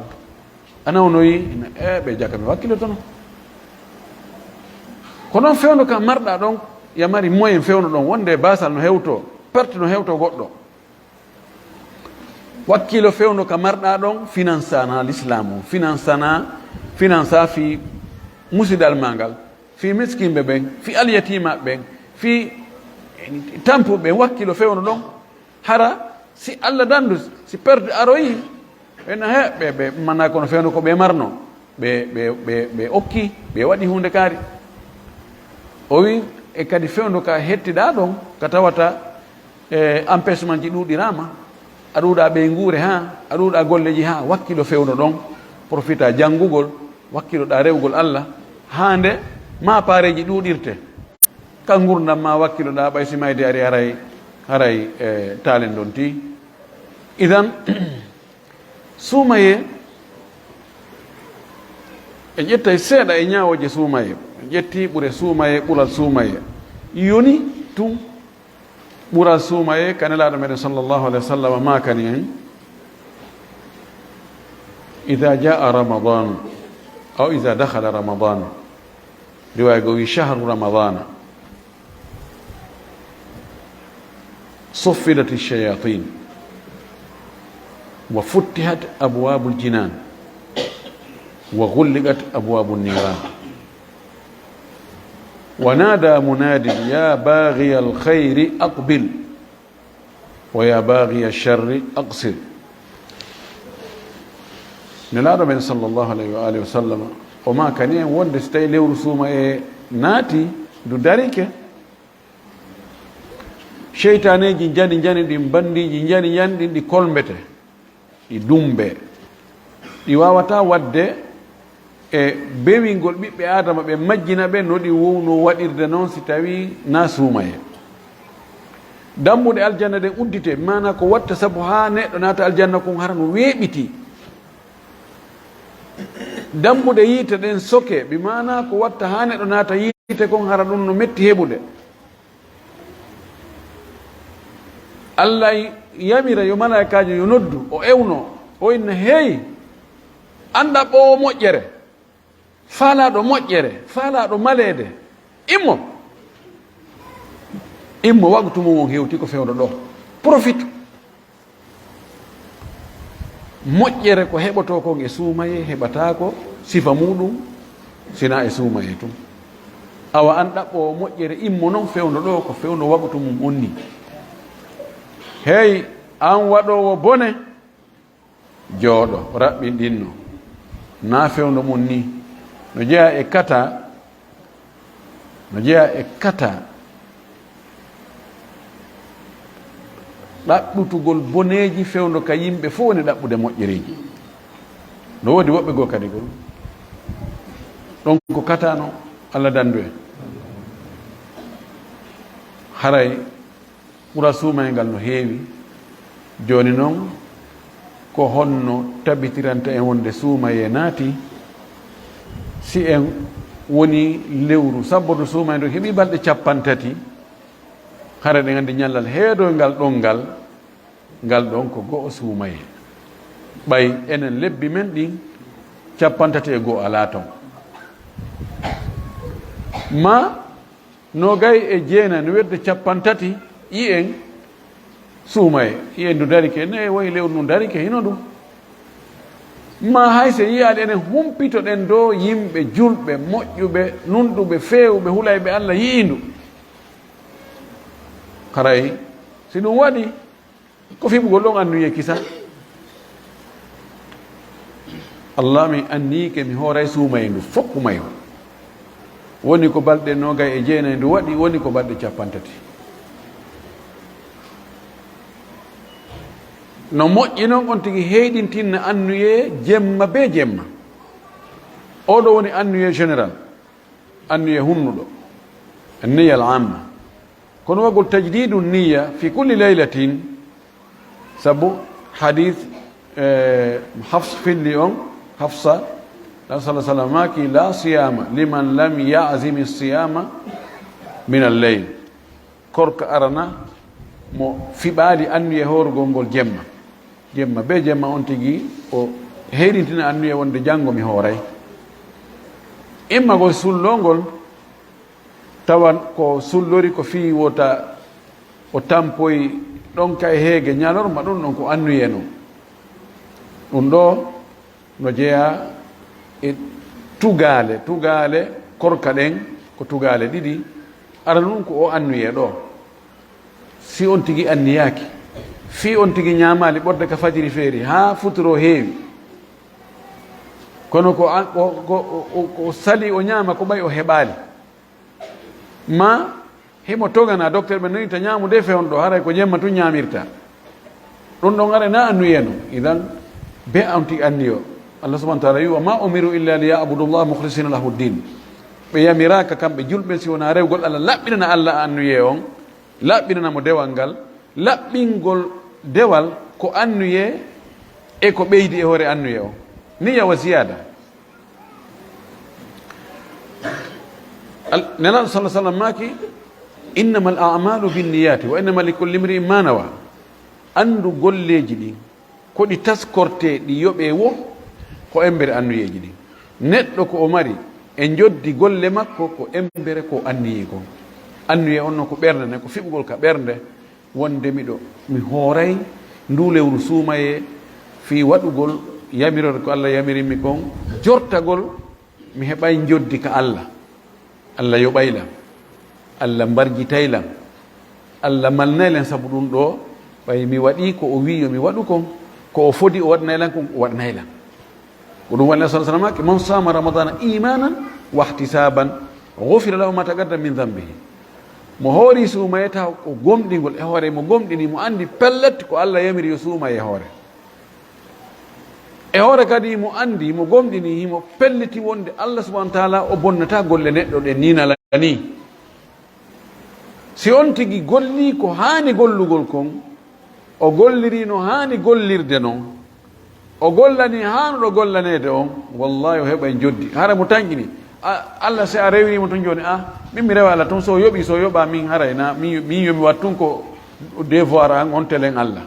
a nawnoyi, ina, e, ɓe jaka mi wakkilotono. Ko noon fewndo ka marɗaa ɗon, ya mari moyen fewndo ɗon, wonde basal no hewto, perte no hewto goɗɗo. Wakkilo fewndo ka marɗaa ɗon, finansana l'islam o, finansana, finansa fi musidal ma ngal, fi miskimɓe ɓen, fi alyatimaɓe ɓen, fi tampuɓe ɓen, wakkilo fewndo ɗon. Hara si Allah dandu, si perte aroyi, ɓe na he, ɓe, ɓe mana kono fewndo ko ɓe marno, ɓe, ɓe, ɓe, ɓe okki, ɓe waɗi huunde kaari. O wi, e kadi fewndo ka hettiɗaa ɗon, ka tawata, e, empêchement ji ɗuuɗiraama, a ɗuuɗa ɓeynguure haa, a ɗuuɗa golleji haa, wakkilo fewndo ɗon, profita janngugol, wakkiloɗaa rewgol Allah, haa nde ma pareeji ɗuuɗirte. Ka ngurndan ma wakkiloɗaa, ɓay si mayde ari haray, haray, e, taalen ɗon ti. Idan, suumayee, en ƴettay seeɗa e ñaawooje suumayee. En ƴetti ɓure suumayee, ɓural suumayee. Yoni tun ɓural suumayee, ka Nelaaɗo meɗen sallallahu alayhi wa sallam maakani en: "Idha jaa Ramadanu, aw idha dakhala Ramadanu." Riwaaya goo wi: "Shahru Ramadana, suffidat ash-shayatin, wa futtihat abwabul jinan, wa ghulliqat abwabun niran, wa nada munadin ya baghiyal khayri aqbil, wa ya baghiya sharri aqsir." Nelaaɗo men sallallahu alayhi wa alihi wa sallama, o maakani en wonde si tawi lewru suumayee naati, ndu darike, seytaaneeji njani njani ɗin, bandiiji njani njani ɗin, ɗi kolmbete, ɗi dumbe, ɗi waawataa waɗde e bewingol ɓiɓɓe Aadama ɓe, majjina ɓe no ɗi wownoo waɗirde noon si tawii na suumayee. Dambuɗe aljanna ɗen uddite, maanaa ko watta sabu haa neɗɗo naata aljanna kon hara no weeɓiti. Dambuɗe yiite ɗen soke, bi maanaa ko watta haa neɗɗo naata yiite kon hara ɗum no metti heɓude. Allah yamira yo malaa'ikaajo yo noddu, o ewno, o inna: "Hey, an ɗaɓɓoowo moƴƴere, faalaaɗo moƴƴere, faalaaɗo maleede, immo. Immo, waqtu mum on hewti ko fewndo ɗo. Profitu." Moƴƴere ko heɓotoo kon e suumayee, heɓataako sifa muuɗum, sinaa e suumayee tun. Awa an ɗaɓɓoowo moƴƴere, immo non fewndo ɗo, ko fewndo waqtu mum on ni. Hey, an waɗoowo bone, jooɗo, raɓɓinɗinno. Na fewndo mum ni. No jeyaa e kata, no jeyaa e kata ɗaɓɓutugol boneeji fewndo ka yimɓe fof woni ɗaɓɓude moƴƴereeji. No woodi woɓɓe goo kadi gol ɗon ko katano Allah dandu en. Haray ɓura suumayee ngal no heewi. Jooni non, ko honno tabitiranta en wonde suumayee naati? Si en woni lewru sabbodu suumayee ndu heɓi balɗe cappanɗe tati, hara ɗen anndi ñallal heedoyngal ɗon ngal, ngal ɗon ko go'o suumayee. Ɓay enen lebbi men ɗin, cappanɗe tati e go'o alaa ton. Ma noogay e jeenay no wedde cappanɗe tati, yi'en suumayee, yi'en ndu darike, ne wayi lewru ndu darike hino ndu. Ma hay si yi'aali, enen humpitoɗen dow yimɓe julɓe, moƴƴuɓe, nunɗuɓe, feewuɓe, hulayɓe Allah yi'ii ndu. Haray si ɗum waɗi, ko fiɓugol ɗon annuyee kisa. Allah, mi anniyike mi hooray suumayee ndu, fokku mayo. Woni ko balɗe noogay e jeenay ndu waɗi, woni ko balɗe cappanɗe tati. No moƴƴi non on tigi heyɗintinna annuyee jemma bee jemma. Oo ɗoo woni annuyee général, annuyee hunnuɗo, niyya al-amma. Kono wagol tajdidu niyya fi kulli laylatin, sabu hadith, eh, Hafs filli on, Hafsa, Nabi sallallahu alaihi wasallam maaki, "La siyama liman lam ya'zimi siyama min al-layl." Korka arana mo fiɓaali annuyee hoorugol ngol jemma. Jemma bee jemma on tigi o heyɗintina annuyee wonde janngo mi hooray. Immagol sullongol, tawan ko sullori ko fii wota o tampoy ɗon kay heege ñalorma, ɗum ɗon ko annuyee non. Ɗum ɗoo no jeyaa e tugaale, tugaale korka ɗen ko tugaale ɗiɗi. Arana ɗum ko o annuyee ɗoo. Si on tigi anniyaaki, fii on tigi ñaamaali ɓorde ka fajiri feeri haa futuro heewi, kono ko an-, ko, ko, ko, ko sali o ñaama ko ɓay o heɓaali. Ma himo togana, docteur ɓe no wi'ata ñaamude fewndo ɗoo, haray ko jemma tun ñaamirta. Ɗum ɗon haray na annuyee non. Idan, be on tigi anniyo. Allah subhanahu wa ta'ala wi'i, "Wa ma umiru illa liya'budu Allah mukhlisina lahu din." Ɓe yamiraaka kamɓe julɓe si wonaa rewgol Allah, laɓɓinana Allah annuyee on, laɓɓinana mo dewal ngal, laɓɓingol dewal ko annuyee e ko ɓeydi e hoore annuyee on. Niyya wa ziyaada. Al-, Nelaaɗo sallallahu alaihi wasallam maaki, "Innamal a'malu binniyati wa innama likulli imri'in ma nawa." Anndu golleeji ɗin, ko ɗi taskortee, ɗi yoɓee woo, ko embere annuyeeji ɗin. Neɗɗo ko o mari e njoddi golle makko, ko embere ko anniyii kon. Anniyee on non ko ɓernde nden, ko fiɓugol ka ɓernde, wonde miɗo, mi hooray nduu lewru suumayee fii waɗugol yamiroore ko Allah yamiri mi kon, jortagol mi heɓay njoddi ka Allah. Allah yoɓay lan. Allah mbarjitay lan. Allah malnay lan sabu ɗum ɗoo, ɓay mi waɗii ko o wi'i yo mi waɗu kon, ko o fodi o waɗnay lan kon, o waɗnay lan. Ko ɗum waɗi Nabi sallallahu alaihi wasallam, "Man sama Ramadana imanan wa ihtisaban, ghufira lahu ma taqaddama min dhanbihi." Mo hoori suumayee taw ko gomɗingol e hoore mo gomɗini, mo andi pellet ko Allah yamiri yo suumayee e hoore. E hoore kadi mo andi, mo gomɗini, himo pelliti wonde Allah subhanahu wa ta'ala o bonnata golle neɗɗo ɗen, ni nala ni. Si on tigi gollii ko haani gollugol kon, o gollirii no haani gollirde non, o gollanii haanuɗo gollaneede on, wallahi o heɓay njoddi. Hara mo tanƴini, a, Allah, si a rewii mo tun jooni, a, min mi rewa Allah tun, so o yoɓii, so o yoɓaa min, haray na, min, min yo mi waɗ tun ko devoir an, on telen Allah.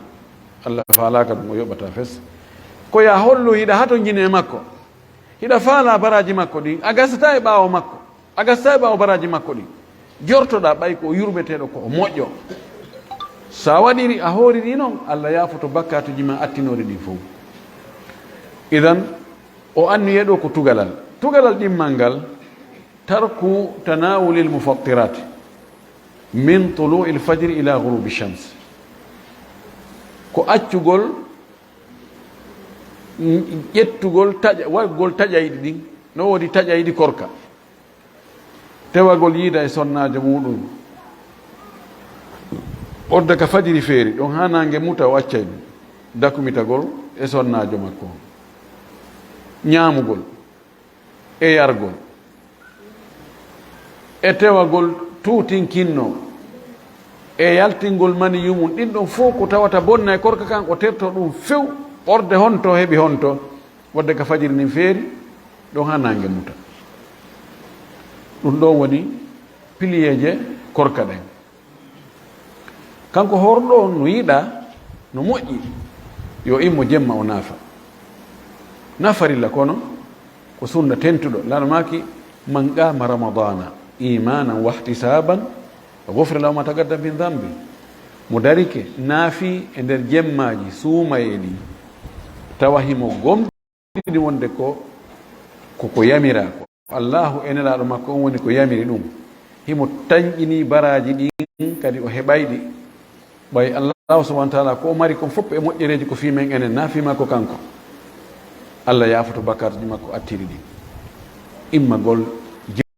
Allah faalaaka ɗum, o yoɓataa fes. Ko ya hollu hiɗa hatonjini e makko, hiɗa faalaa baraaji makko ɗin, a gasataa e ɓaawo makko, a gasataa e ɓaawo baraaji makko ɗin. Jortoɗaa ɓay ko o yurmeteeɗo, ko o moƴƴo. Sa waɗiri, a hooriri non, Allah yaafoto bakkaatuuji ma attinooɗi ɗin fow. Idan, o anniyee ɗoo ko tugalal. Tugalal ɗimmal ngal, tarku tanawulil mufattirat min tulu'il fajri ila ghurubi shams. Ko accugol, mm, ƴettugol taƴa-, waɗgol taƴayɗi ɗin, no woodi taƴayɗi korka. Tewagol yiida e sonnaajo muuɗum. Odda ka fajiri feeri, ɗon haa naange muta o accay ɗum. Dakumitagol e sonnaajo makko. ñaamugol e yargol e tewagol tuutinkinno e yaltingol maniyu mum, ɗin ɗon fof ko tawata bonna e korka kan, o terto ɗum few, ɓorde honto heɓi honto, wadde ka fajiri nin feeri, ɗon haa naange muta. Ɗum ɗon woni piliyeeje korka ɗen. Kanko horɗo on no yiɗa, no moƴƴi, yo immo jemma o naafa. Na farilla kono, ko sunna tentuɗo. Laano maaki, "Man qama Ramadana imanan wahtisaban, ghufira lahu ma taqaddama min dhanbi." Mo darike, naafi e nder jemmaaji suumayee ɗi, tawa himo gomɗini wonde ko, ko ko yamira ko. Allahu e Nelaaɗo makko on woni ko yamiri ɗum. Himo tanƴini baraaji ɗin, kadi o heɓay ɗi. Ɓay Allahu subhanahu wa taala ko o mari kon fof e moƴƴereeji ko fii men enen, na fii makko kanko. Allah yaafoto bakkaatuji makko attiri ɗin. Immagol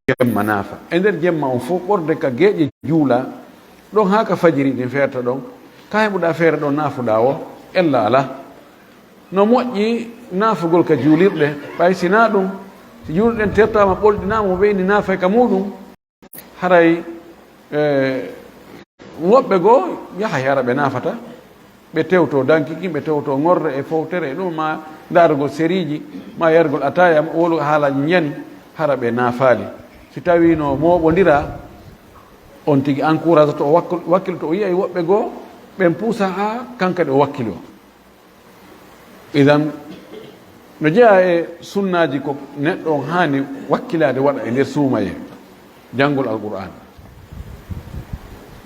jemma naafa. E nder jemma on fof ɓorde ka geeƴe juula, ɗon haa ka fajiri ɗin feerta ɗon. Ka heɓuɗaa feere ɗon naafuɗaa o, ella alaa. No moƴƴi naafugol ka juulirɗe, ɓay si naa ɗum, si juulirɗe ɗen tertaama, ɓolɗinaama, mo ɓeyni naafay ka muuɗum, haray, e, woɓɓe goo yahay hara ɓe naafata, ɓe tewtoo danki kin, ɓe tewtoo ŋorre e fowtere e ɗum, ma ndaarugol seriiji, ma yargol ataaya, ma wolu haalaaji njani, hara ɓe naafaali. Si tawiino mooɓondiraa, on tigi encourage to o wakkil-, wakkilto, o yi'ay woɓɓe goo, ɓen puusa haa kankadi o wakkiloo. Idan, no jeyaa e sunnaaji ko neɗɗo on haani wakkilaade waɗa e nder suumayee, janngol Alqur'aan.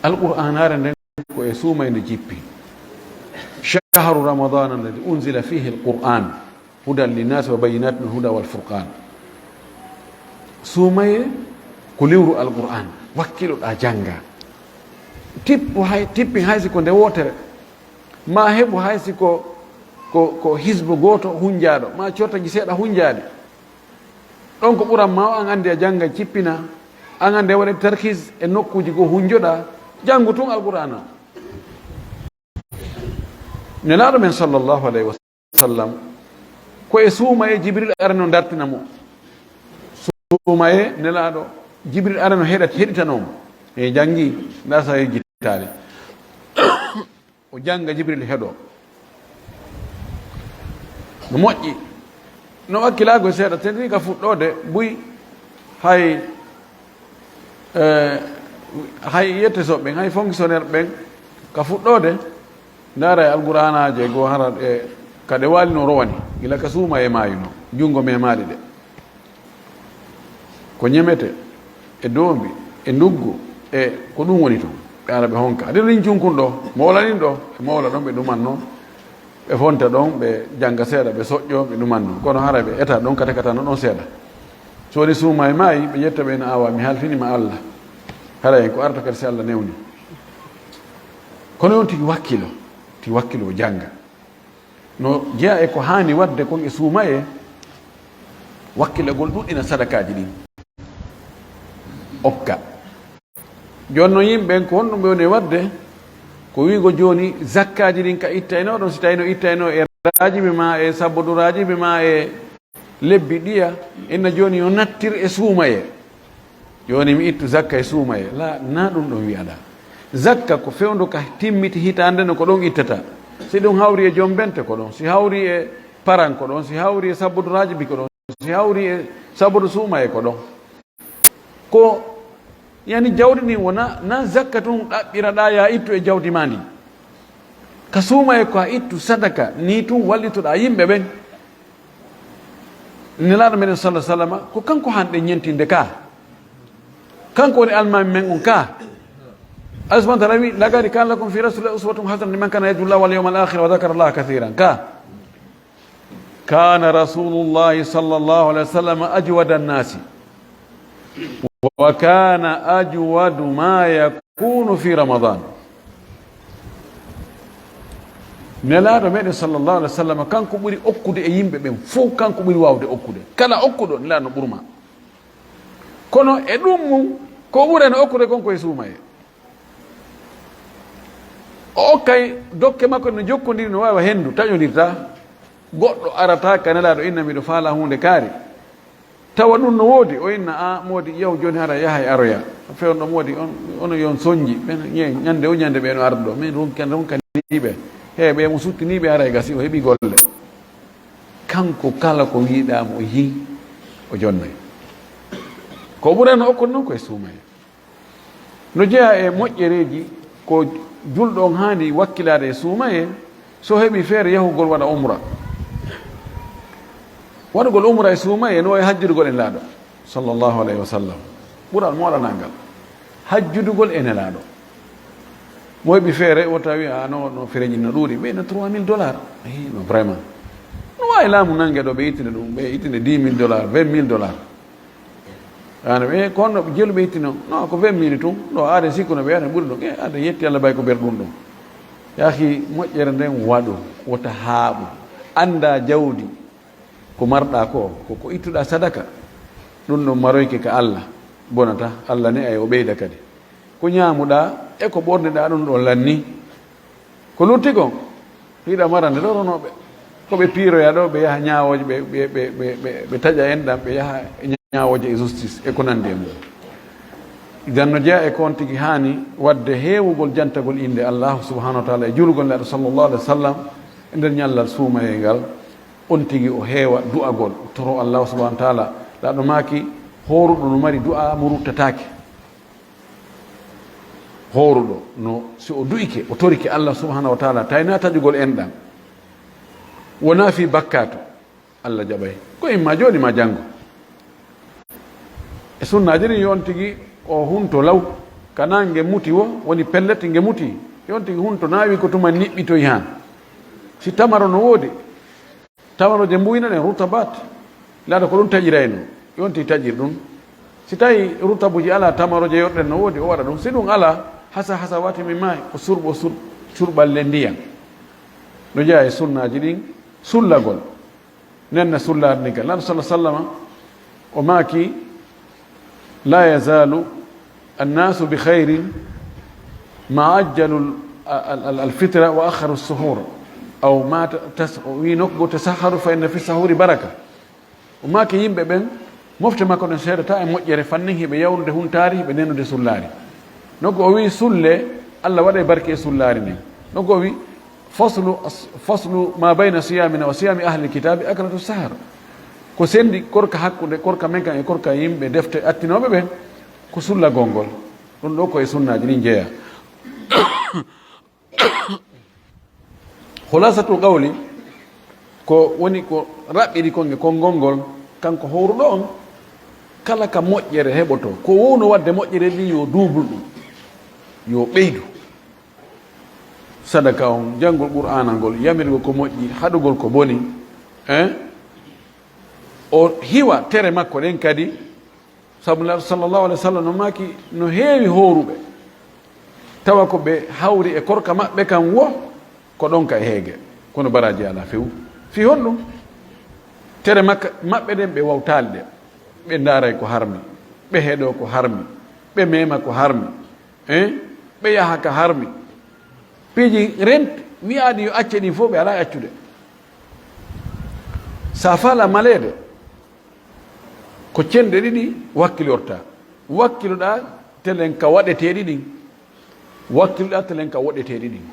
Alqur'aanaare nden ko e suumayee nde jippi. Shahru Ramadana alladhi unzila fihi alqur'an hudan linnasi wa bayyinatin min huda wal furqan. Suumayee ko lewru Alqur'aan, wakkiloɗaa jannga. Tippu hay, tippin hay si ko nde wootere. Ma heɓu hay si ko, ko, ko hisbu gooto hunjaaɗo, ma cortaji seeɗa hunjaaɗi. Ɗon ko ɓuran ma o, an anndi a jannga cippina, an anndi a waɗi tarkis e nokkuuji goo hunjoɗaa, janngu tun Alqur'aana. Nelaaɗo men sallallahu alayhi wa sallam, ko e suumayee Jibril arano dartina mo. Suumayee Nelaaɗo Jibril arano heɗat-, heɗitanoo mo. E janngi, ndaa sa yejjitaali. O jannga, Jibril heɗoo. No moƴƴi. No wakkilaago seeɗa, tentini ka fuɗɗoode, buy hay, eh, hay yette so ɓen, hay fonctionnaire ɓen, ka fuɗɗoode, ndaara e Alqur'aanaaje goo hara ɗe, ka ɗe waali no rowani, gila ka suumayee maayunoo, junngo memaali ɗe. Ko ñemete, e doombi, e nduggu, e ko ɗum woni toon. Ɓe ara ɓe honka. Aɗa rincun kun ɗo, mowla nin ɗo, ɓe mowla ɗon, ɓe ɗuman noon. Ɓe fonta ɗon, ɓe jannga seeɗa, ɓe soƴƴoo, ɓe ɗuman noon. Kono hara ɓe eta ɗon, kata kata no ɗon seeɗa. So woni suumayee maayi, ɓe ƴetta ɓe no awa, mi halfini ma Allah. Hara en ko arata kadi si Allah newni. Kono on tigi wakkilo, tigi wakkilo o jannga. No jeyaa e ko haani waɗde kon e suumayee, wakkilagol ɗuɗɗina sadakaaji ɗin. Okka. Jooni non yimɓe ɓen ko honɗum ɓe woni e waɗde? Ko wi'ugo jooni zakkaaji ɗin ka ittaynoo ɗon, si tawii no ittaynoo e raajibi maa e sabboduraajibi maa e lebbi ɗiya, inna jooni yo nattir e suumayee. Jooni mi ittu zakka e suumayee. La, na ɗum ɗon wi'aɗaa. Zakka ko fewndo ka timmiti hitaande no ko ɗon ittata. Si ɗum hawri e jombente ko ɗon, si hawri e paran ko ɗon, si hawri e sabboduraajibi ko ɗon, si hawri e sabbodu suumayee ko ɗon. Ko yani jawdi ndin wona, na zakka tun ɗaɓɓiraɗaa ya ittu e jawdi maa ndin. Ka suumayee ko a ittu sadaka, ni tun wallitoɗaa yimɓe ɓen. Nelaaɗo meɗen sallallahu alaihi wasallam, ko kanko hanɗen ñentinde ka. Kanko woni almaami men on ka. Allah subhanahu wa ta'ala wi, "Laqad kana lakum fi rasulillahi uswatun hasanatun liman kana yarju Allaha wal yawmal akhira wa dhakara Allaha kathiran." Ka. Kana rasulullahi sallallahu alaihi wasallam ajwada nasi. Wa kana ajwadu ma yakunu fi Ramadan. Nelaaɗo meɗen sallallahu alaihi wasallam, kanko ɓuri okkude e yimɓe ɓen fow, kanko ɓuri waawde okkude. Kala okkuɗo, Nelaaɗo no ɓurma. Kono e ɗum mum, ko ɓurano okkude kon ko e suumayee. O okkay dokke makko no jokkondiri, no waawa hendu, taƴondirta. Goɗɗo arata ka Nelaaɗo inna miɗo faala huunde kaari. Tawa ɗum no woodi, o inna a moodi yahu jooni hara yaha e aroya. Fewndo moodi on, ono yon sonji, ɓen ñe-, ñande o ñande ɓe no arduɗo. Min ronkan, ronkaniiɓe. He ɓe mo suttiniiɓe ara e gasi, o heɓi golle. Kanko kala ko wiɗa mo o yi, o jonnay. Ko ɓurano okkon noon ko e suumaye. No jeyaa e moƴƴereeji ko julɗo on haani wakkilaade e suumaye, so heɓi feere yahugol waɗa umra. Waɗugol umra e suumaye no e hajjudugol e Nelaaɗo, sallallahu alayhi wa sallam. Ɓural moɗanangal. Hajjudugol e Nelaaɗo. Mo heɓi feere, o tawi, a, no, no fereji no ɗuuɗi. Ɓe no trois mille dollars. Eyi, no vraiment. No waawi laamu nannge ɗo, ɓe ittinde ɗum, ɓe ittinde dix mille dollars, vingt mille dollars. Ana ɓe, kono jelu ɓe ittino. No, ko vingt mille tun. Ɗo aade sikkuno ɓe, ana ɓuri ɗum. E, aade yetti Allah bay ko ber ɗum ɗum. Yahi moƴƴere nden waɗu, wota haaɓu. Annda jawdi, ko marɗa ko, ko, ko ittuɗa sadaka. Ɗum ɗum maroyke ka Allah. Bonata, Allah ne ay o ɓeyda kadi. Ko ñaamuɗa, e ko ɓorniɗa ɗum ɗon lanni. Ko lutti kon, hiɗa mara nde ɗo ronooɓe. Ko ɓe piiroya ɗo, ɓe yaha ñaawooje, ɓe, ɓe, ɓe, ɓe, ɓe, ɓe taƴa en ɗam, ɓe yaha e ñaawooje e justice, e ko nandi e mum. Idan no jeyaa e ko on tigi haani waɗde heewugol jantagol innde Allahu subhanahu wa taala e juulugol Nelaaɗo sallallahu alaihi wa sallam e nder ñallal suumayee ngal, on tigi o heewa du'agol, toro Allahu subhanahu wa taala, laaɗo maaki, hooruɗo no mari du'a mo ruttataake. Hooruɗo no, si o du'ike, o torike Allah subhanahu wa taala, tayna taƴugol enɗam. Wona fii bakkaatu, Allah jaɓay. Ko imma jooni ma janngo. E sunnaaji ɗin yo on tigi o hunto law, ka naange muti wo, woni pellet nge muti. Yo on tigi hunto naawi ko tuma niɓɓitoy han. Si tamaro no woodi, tamarooje mbuyna ɗen, rutabat. Laaɗa ko ɗum taƴirayno, yonti taƴir ɗum. Si tawi rutabuji ala, tamarooje yoɗɗen no woodi, o waɗa ɗum. Si ɗum ala, hasa hasa wati mi maayi, o surɓo sur-, surɓalle ndiyan. No jeyaa e sunnaaji ɗin, sullagol. Nenna sullaade ndin ka. Laaɗo salla sallama, o maaki, لا يزال الناس بخير ما عجلوا ال-، ال-، ال-، الفطر وأخروا السحور. أو ما ت-، تس-، o wii nokku goo, تسحروا فإن في السحور بركة. O maaki yimɓe ɓen, mofte makko ɗen seedata e moƴƴere fannin, hiɓe yawrude huntaari, hiɓe nenude sullaari. Nokku o wii sulle, Allah waɗay barke e sullaari ndin. Nokku o wii, فصل، فصل ما بين صيامنا وصيام أهل الكتاب أكلة السحر. Ko sendi korka hakkunde korka men kan e korka yimɓe defte attinooɓe ɓen, ko sullagol ngol. Ɗum ɗo ko e sunnaaji ɗin jeyaa. Khulasatul qawli, ko woni ko raɓɓiri kon e konngol ngol, kanko hooruɗo on, kala ka moƴƴere heɓoto, ko wowno waɗde moƴƴere ɗin yo duubul ɗum, yo ɓeydu. Sadaka on, janngol Qur'aana ngol, yamirgol ko moƴƴi, haɗugol ko boni, hein? O hiwa tere makko ɗen kadi, sabu Nulaaɗo sallallahu alaihi wasallam no maaki, no heewi hooruɓe, tawa ko ɓe hawri e korka maɓɓe kan wo, ko ɗon ka e heege, kono baraaji alaa few. Fii honɗum? Tere makka, maɓɓe ɗen ɓe wawtaali ɗe, ɓe ndaaray ko harmi, ɓe heɗoo ko harmi, ɓe meema ko harmi, Hein? Ɓe yaha ka harmi. Piiji rent, wi'aaɗi yo acce ɗin fof, ɓe alaa e accude. Sa faala maleede, ko cenɗe ɗiɗi wakkilorta. Wakkiloɗaa telen ka waɗeteeɗi ɗin. Wakkiloɗaa telen ka woɗeteeɗi ɗin.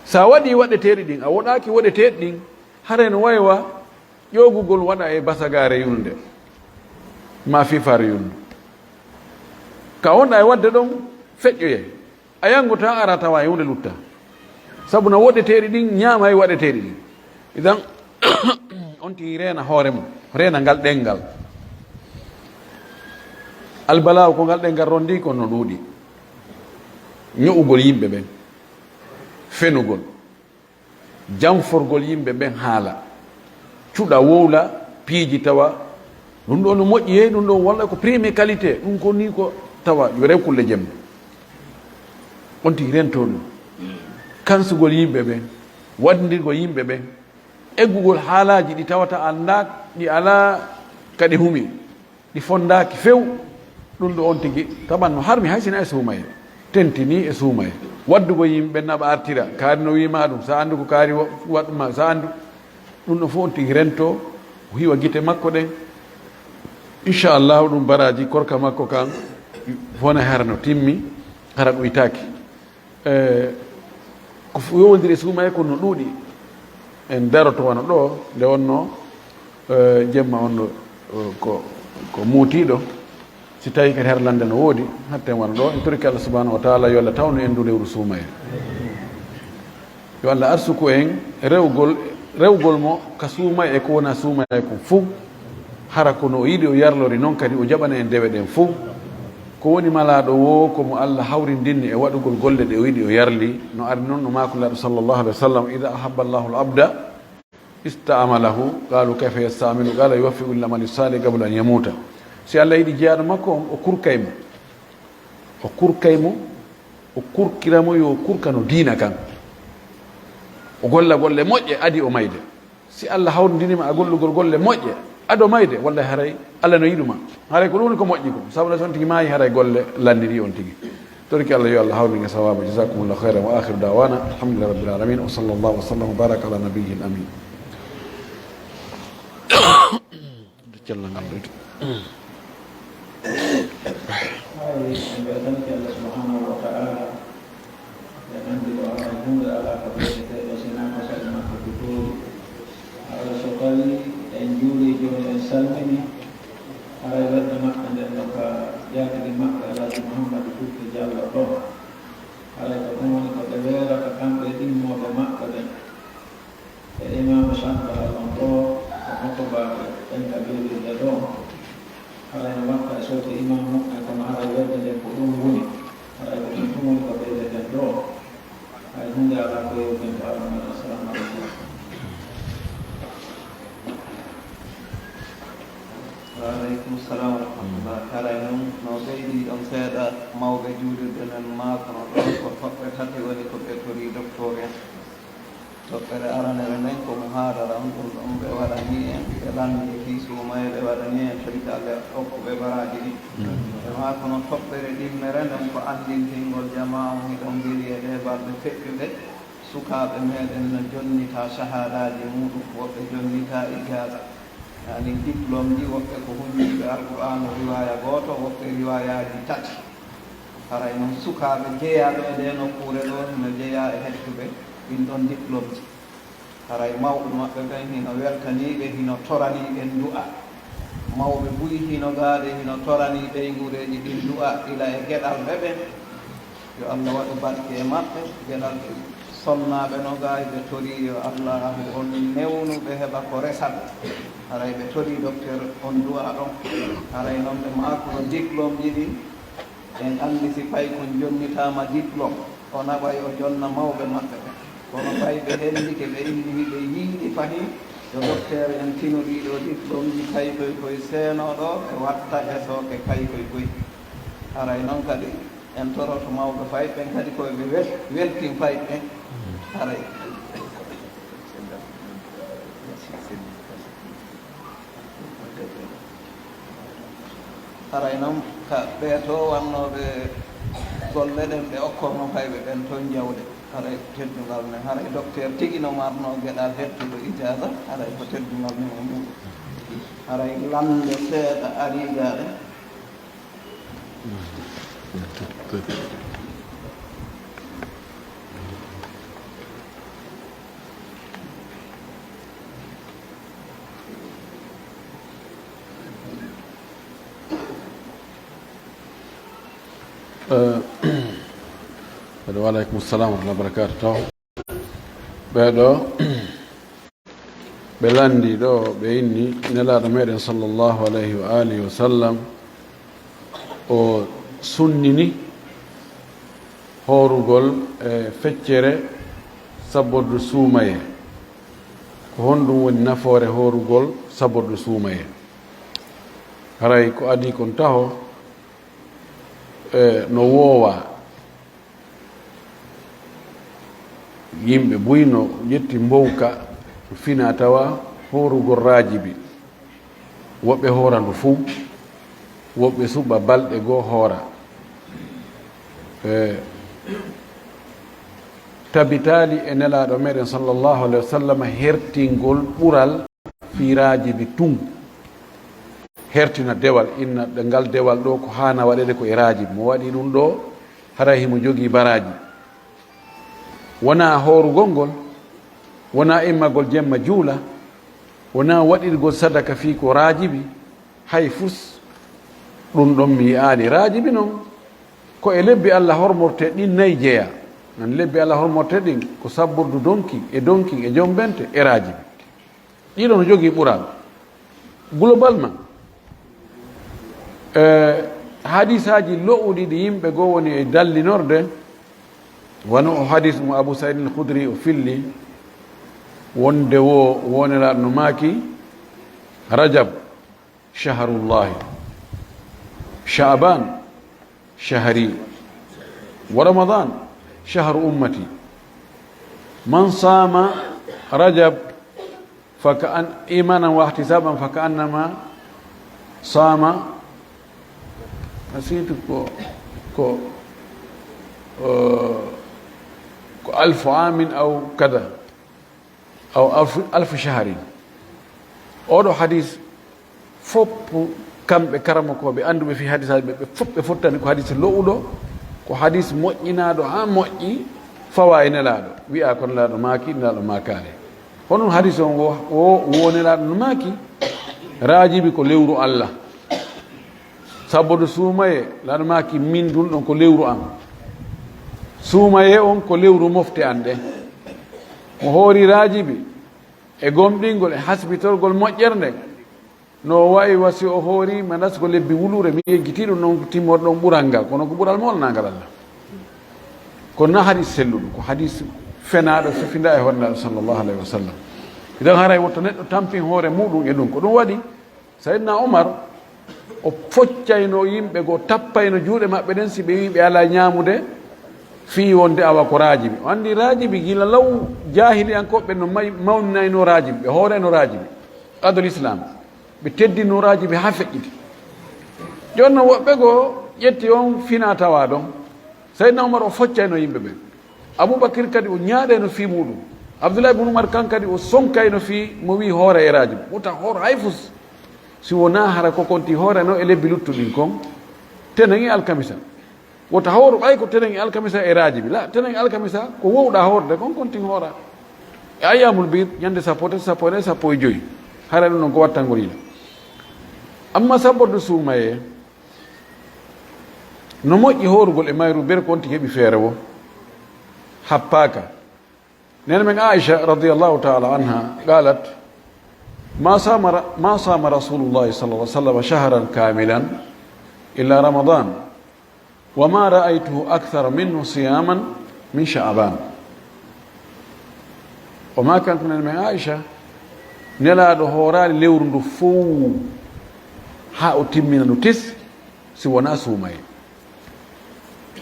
Sa waɗii waɗeteeɗi ɗin, a woɗaaki woɗeteeɗi ɗin, hara no waywa ƴoogugol waɗa e basagaare yulnde, ma fiifaare yulndu. Ka wonɗa e waɗde ɗon, feƴƴoyay. A yanngotaa ara tawa e huunde lutta. Sabu no woɗeteeɗi ɗin ñaama e waɗeteeɗi ɗin. Idan, on tigi reena hoore mum, reena ngal ɗenngal. Albalaaw ko ngal ɗenngal ronndi kon no ɗuuɗi. Ño'ugol yimɓe ɓen, fenugol. Janforgol yimɓe ɓen haala, cuɗa, wowla piiji tawa, ɗum ɗo no moƴƴi, hey, ɗum ɗo walla ko prime qualité, ɗum ko ni ko tawa yo rew kulle jemma. On tigi rento ɗum. Kansugol yimɓe ɓen, waɗndirgol yimɓe ɓen, eggugol haalaaji ɗi tawata anndaa, ɗi alaa ka ɗi humi. Ɗi fonndaaki few, ɗum ɗo on tigi taɓan no harmi hay sina e suumaye, tentinii e suumaye. Waɗdugo yimɓe naɓa artira, kaari no wiima ɗum, sa anndu ko kaari wa-, waɗma, sa anndu. Ɗum ɗo fof on tigi rento, o hiwa gite makko ɗen. Inchallahu ɗum baraji korka makko kan, wona hara no timmi, hara ɗoytaaki. E, ko fu-, yowondiri e suumaye ko no ɗuuɗi. En daroto wano ɗo, nde wonno, e, jemma on ɗo, e, ko, ko muutiiɗo. Si tawi kadi harlande no woodi, hatten wano ɗo, en torike Allah subhanahu wa taala yo Allah tawnu en ndu lewru suumaye. Yo Allah arsuku en rewgol, rewgol mo ka suumaye e ko wona suumaye kon fuu. Hara ko no o yiɗi o yarlori non kadi o jaɓana en dewe ɗen fuu. Ko woni malaaɗo woo ko mo Allah hawrindinni e waɗugol golle ɗe o yiɗi o yarli. No ari non no maakulaaɗo sallallahu alaihi wa sallam, "Ida ahabba Allahu al-abda ista'malahu, qalu kayfa yasta'milu, qala yuwaffiqu lil amali salih qabla an yamuta." Si Allah yiɗi jeyaaɗo makko on, o kurkay mo. O kurkay mo, o kurkira mo yo o kurkano diina kan. O golla golle moƴƴe adi o mayde. Si Allah hawrindini ma a gollugol golle moƴƴe, ado mayde, wallahi haray Allah no yiɗu ma. Haray ko ɗum woni ko moƴƴi ko. Sabu no si on tigi maayi, haray golle lanni ɗi on tigi. Torki Allah yo Allah hawrindin e sawaaba. Jazakumullahu khairan wa akhiru da'wana alhamdulillahi rabbil alamin. Wa sallallahu wa sallam wa baraka ala nabiyyil amin. Cellal ngal ɗo. Haray en mbeltanike Allah subhanahu wa ta'ala. En anndi ko haray huunde alaa ko ɓeydeteeɗo sinaa ko saɗi makko ko toori. Haray so tawii en njuulii jooni, en salminii, haray welɗe maɓɓe nden no ka jaatigi maɓɓe Alhaji Muhammadu Kuttu Jallo ɗo. Haray ko ɗum woni ko ɓe weerata kamɓe e ɗimmooɓe maɓɓe ɓen. E imaamu Samba Alon ɗo, ko hotobaaɓe ɓen ka juulirde ɗo. Haray no watta e sawti imaamu, e kono haray welɗe nden ko ɗum woni. Haray ko ɗum tun woni ko ɓeydeten ɗo. Hay huunde alaa ko yewten ko Allah. Assalamu aleykum. Wa aleykum salam wa rahmatullah. Haray noon no ɓeydi ɗon seeɗa, mawɓe juulirde men maakono ɗon ko toɓɓe tati woni ko ɓe torii doktoor en. Toɓɓere aranere nden ko muhaadara on, ɗum ɗon ɓe waɗani en, ɓe lanndii fii suumayee, ɓe waɗani en torikaaɓe okkuɓe baraaji ɗi. Mm. E maa kono toɓɓere ɗimmere nden ko anndintingol jamaa on, hiɗon ngeli e ɗee balɗe feƴƴuɗe, sukaaɓe meɗen no jonnita shahaadaaji muɗum, woɓɓe jonnita ijaaza. Yaani diplôme ji, woɓɓe ko hunndiiɓe Alqur'aanu riwaaya gooto, woɓɓe riwaayaaji tati. Haray non sukaaɓe jeyaaɓe e ndee nokkuure ɗoo hino jeyaa e heɓtuɓe ɗin ɗon diplôme ji. Haray mawɓe maɓɓe ɓen hino weltanii ɓe, hino toranii ɓe du'a. Mawɓe buy hino gaa ɗe, hino toranii ɓeynguureeji ɗin du'a, ila e geɗalɓe ɓen. Yo Allah waɗu barke e maɓɓe. Geɗalɓe sonnaaɓe no gaa, ɓe torii yo Allaahu on newnu ɓe heɓa ko resa ɓe. Haray ɓe torii docteur on du'a ɗon. Haray non ɓe maakuno diplôme ji ɗin. En anndi si paykun jonnitaama diplôme, o naɓay o jonna mawɓe maɓɓe ɓen. Kono fay ɓe henndike, ɓe inni hiɓe yiɗi fahin yo docteur en tinu ɗii ɗoo diplôme ji, paykoy koy seenoo ɗoo, ɓe watta esooke paykoy koy. Haray non kadi, en toroto mawɓe fay ɓen kadi ko ɓe wel-, weltin fay ɓen. Haray. Haray non ka ɓee to wannooɓe golle ɗen ɓe okkorno fayɓe ɓen ton jawle. Haray teddungal men, haray docteur tigi no marno geɗal heɓtuɗo ijaaza, haray ko teddungal men e muɗum. Haray lannde seeɗa arii gaa ɗe. Eh, wa aleykum salam wa rahmatullahi wa barakatuh. Taw ɓee ɗoo ɓe lanndii ɗoo, ɓe inni Nelaaɗo meɗen sallallahu alayhi wa alihi wa sallam, o sunnini hoorugol e feccere sabbordu suumayee. Ko honɗum woni nafoore hoorugol sabbordu suumayee? Haray ko adii kon taho, e, no woowaa. Yimɓe buy no ƴetti mbowka, fina tawa hoorugol raajibi. Woɓɓe hoora ndu fuu, woɓɓe suɓa balɗe goo hoora. E, Tabitaali e Nelaaɗo meɗen sallallahu alayhi wa sallam hertingol ɓural fii raajibi tun. Hertina dewal, inna ngal dewal ɗo ko haana waɗeede ko e raajibi. Mo waɗi ɗun ɗo, haray himo jogii baraaji. Wonaa hoorugol ngol, wonaa immagol jemma juula, wonaa waɗirgol sadaka fii ko raajibi, hay fus. Ɗun ɗon mi yi'aali. Raajibi non, ko e lebbi Alla hormorte ɗin nay jeyaa. An lebbi Alla hormorte ɗin, ko sabbordu donki, e donki, e jombente, e raajibi. Ɗiɗo no jogii ɓural. Globalement, eh, hadisaaji lo'uɗi ɗi yimɓe goo woni e dallinorde, wano o hadis mo Abu Saïd al-Khudri o filli, wonde wo, wo Nelaaɗo no maaki, Rajab, شهر الله، شعبان، شهري، ورمضان، شهر أمتي. من صام رجب فكأن، إيمانا واحتسابا فكأنما صام، نسيت كو، كو، آه، كو ألف عام أو كذا. Aw alfu, alfu shahrin. Oɗo hadis fof, kamɓe karamokooɓe annduɓe fii hadisaaji ɓe, ɓe fof ɓe fottani ko hadis lo'uɗo, ko hadis moƴƴinaaɗo haa moƴƴi, fawa e Nelaaɗo. Wi'a ko Nelaaɗo maaki, Nelaaɗo maakaali. Hono hadis on wo, wo, wo Nelaaɗo no maaki, raajibi ko lewru Allah. Sabodu suumaye, Nelaaɗo maaki, min dun ɗon ko lewru am. Suumaye on ko lewru mofte an ɗen. Mo hoori raajibi e gomɗingol e hasbitorgol moƴƴere nden, no wa'i wa si o hoori ma nas ko lebbi wuluure, mi yejjiti ɗum ɗon timmorɗon ɓural ngal, kono ko ɓural molnangal Allah. Kono na hadis selluɗo, ko hadis fenaaɗo, fifinda e hoore Nelaaɗo sallallahu alayhi wa sallam. Idan haray wotto neɗɗo tampin hoore muɗum e ɗum. Ko ɗum waɗi Sayyidina Umar, o foccayno yimɓe goo, tappayno juuɗe maɓɓe ɗen si ɓe wi'i ɓe alaa ñaamude, fii wonde awa ko raajibi. O anndi raajibi gila law jaahiliyankooɓe no may-, mawninayno raajibi, ɓe hoorayno raajibi. Qadul Islam, ɓe teddinno raajibi haa feƴƴiti. Jooni non woɓɓe goo ƴetti on fina tawa ɗon. Sayyidina Umar o foccayno yimɓe ɓen. Abubakir kadi o ñaaɗayno fii muɗum. Abdullahi ibn Umar kan kadi o sonkayno fii mo wi'i hoora e raajibi. Wota hoor hay fus. Si wonaa hara ko konti hoorayno e lebbi luttuɗin kon, tenen e alkamisa. Wota hoor ɓay ko tenen e alkamisa e raajibi. La, tenen e alkamisa ko wowɗa hoorde kon konti hoora. E ayyamul biid, ñande sappo tati, sappo e nayi, sappo e jowi. Hara ɗum ɗon ko wattangol yila. Amma sabbordu suumayee, no moƴƴi hoorugol e mayru, bere ko on tigi heɓi feere wo, happaaka. Nene men Aisha radiyallahu ta'ala anha, qalat, "Ma sama ra-, ma sama Rasulullahi sallallahu alaihi wasallam shahran kamilan illa Ramadan, wa ma ra'aytuhu akthara minhu siyaman min Sha'ban." O ma kanko nene men Aisha, Nelaaɗo hooraali lewru ndu fow haa o timmina ndu tis, si wonaa suumaye.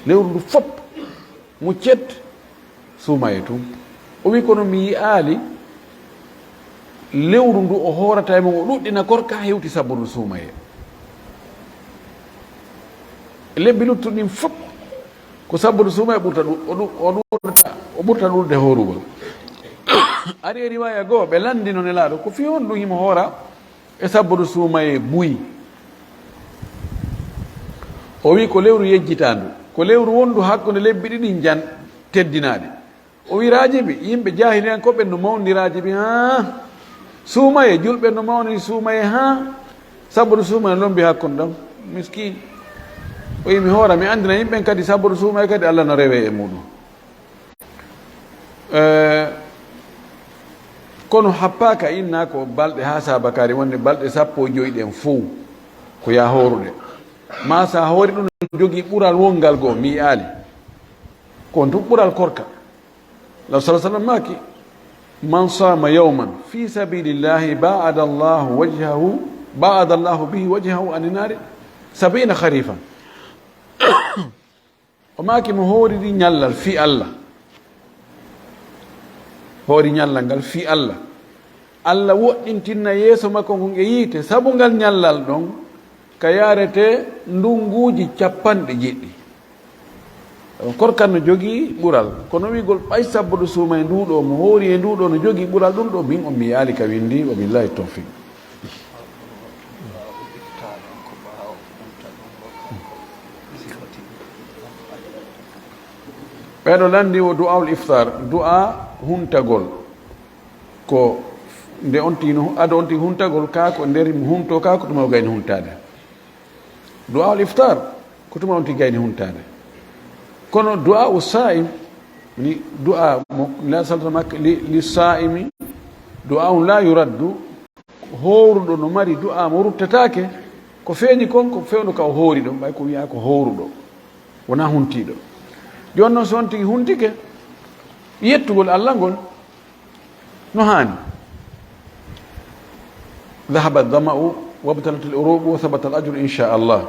Lewru ndu fop, mu cet suumaye tun. O wi, "Kono mi yi'aali lewru ndu o hoorata e mum, o ɗuɗɗina korka, hewti sabbu ndu suumaye." Lebbi luttuɗi ɗin fop, ko sabbu ndu suumaye ɓurta ɗu-, o ɗu-, o ɗuɗata, o ɓurta ɗuɗude hoorugol. Ari e riwaya goo, ɓe lanndino Nelaaɗo, ko fii honɗum himo hoora e sabbodu suumayee buy. O wi'i ko lewru yejjitaandu, ko lewru wondu hakkunde lebbi ɗiɗi njan teddinaaɗi. O wi'i raajibi, yimɓe jaahiliyankooɓe no mawni raajibi haa suumayee, julɓe no mawni suumayee haa sabbodu suumayee lombi hakkunde ɗon. Miskin. O wi'i mi hoora, mi anndina yimɓe kadi sabbodu suumayee kadi Allah no rewe e muɗum. Eh, kono happaaka inna ko balɗe haa saabakaari wonde balɗe sappo e joy ɗen fow ko yaa hoorude. Ma sa hoori ɗum no jogii ɓural wongal goo, mi yi'aali. Ko on tun ɓural korka. Law sallallahu alaihi wasallam maaki, "Man sama yawman fi sabilillahi ba'ada Allahu wajhahu, ba'ada Allahu bihi wajhahu anin nari sab'ina kharifan." O maaki mo hooriri ñallal fii Allah. Hoori ñallal ngal fii Allah. Allah woɗɗintinna yeeso makko ngon e yiite, sabu ngal ñallal ɗon, ka yaarete ndunguuji capanɗe jeɗɗi. Korkan no jogii ɓural, kono wi'gol ɓay sabbo ɗo suuma e nduu ɗoo, mo hoori e nduu ɗoo no jogii ɓural ɗum ɗoo, min on mi yi'aali ka winndii, wa billaahi tawfiiq. Ɓeeɗo lanndi o du'aul iftaar, du'a huntagol. Ko nde on tigi no, ado on tigi huntagol, kaa ko nder huntoo, kaa ko tuma o gayni huntaade. Du'aul iftaar, ko tuma on tigi gayni huntaade. Kono du'a u saa'im, ni du'a mo, la salta mak-, li, li saa'imi, du'a un la yuraddu, hooruɗo no mari du'a mo ruttetaake, ko feeñi kon, ko fewndo ka o hoori ɗon, ɓay ko wi'a ko hooruɗo, wonaa huntiiɗo. Jooni noon, so on tigi huntike, yettugol Allah ngol, no haani. Dhahaba dhama'u wabtalatil uruqu wa thabatal ajru inchallah.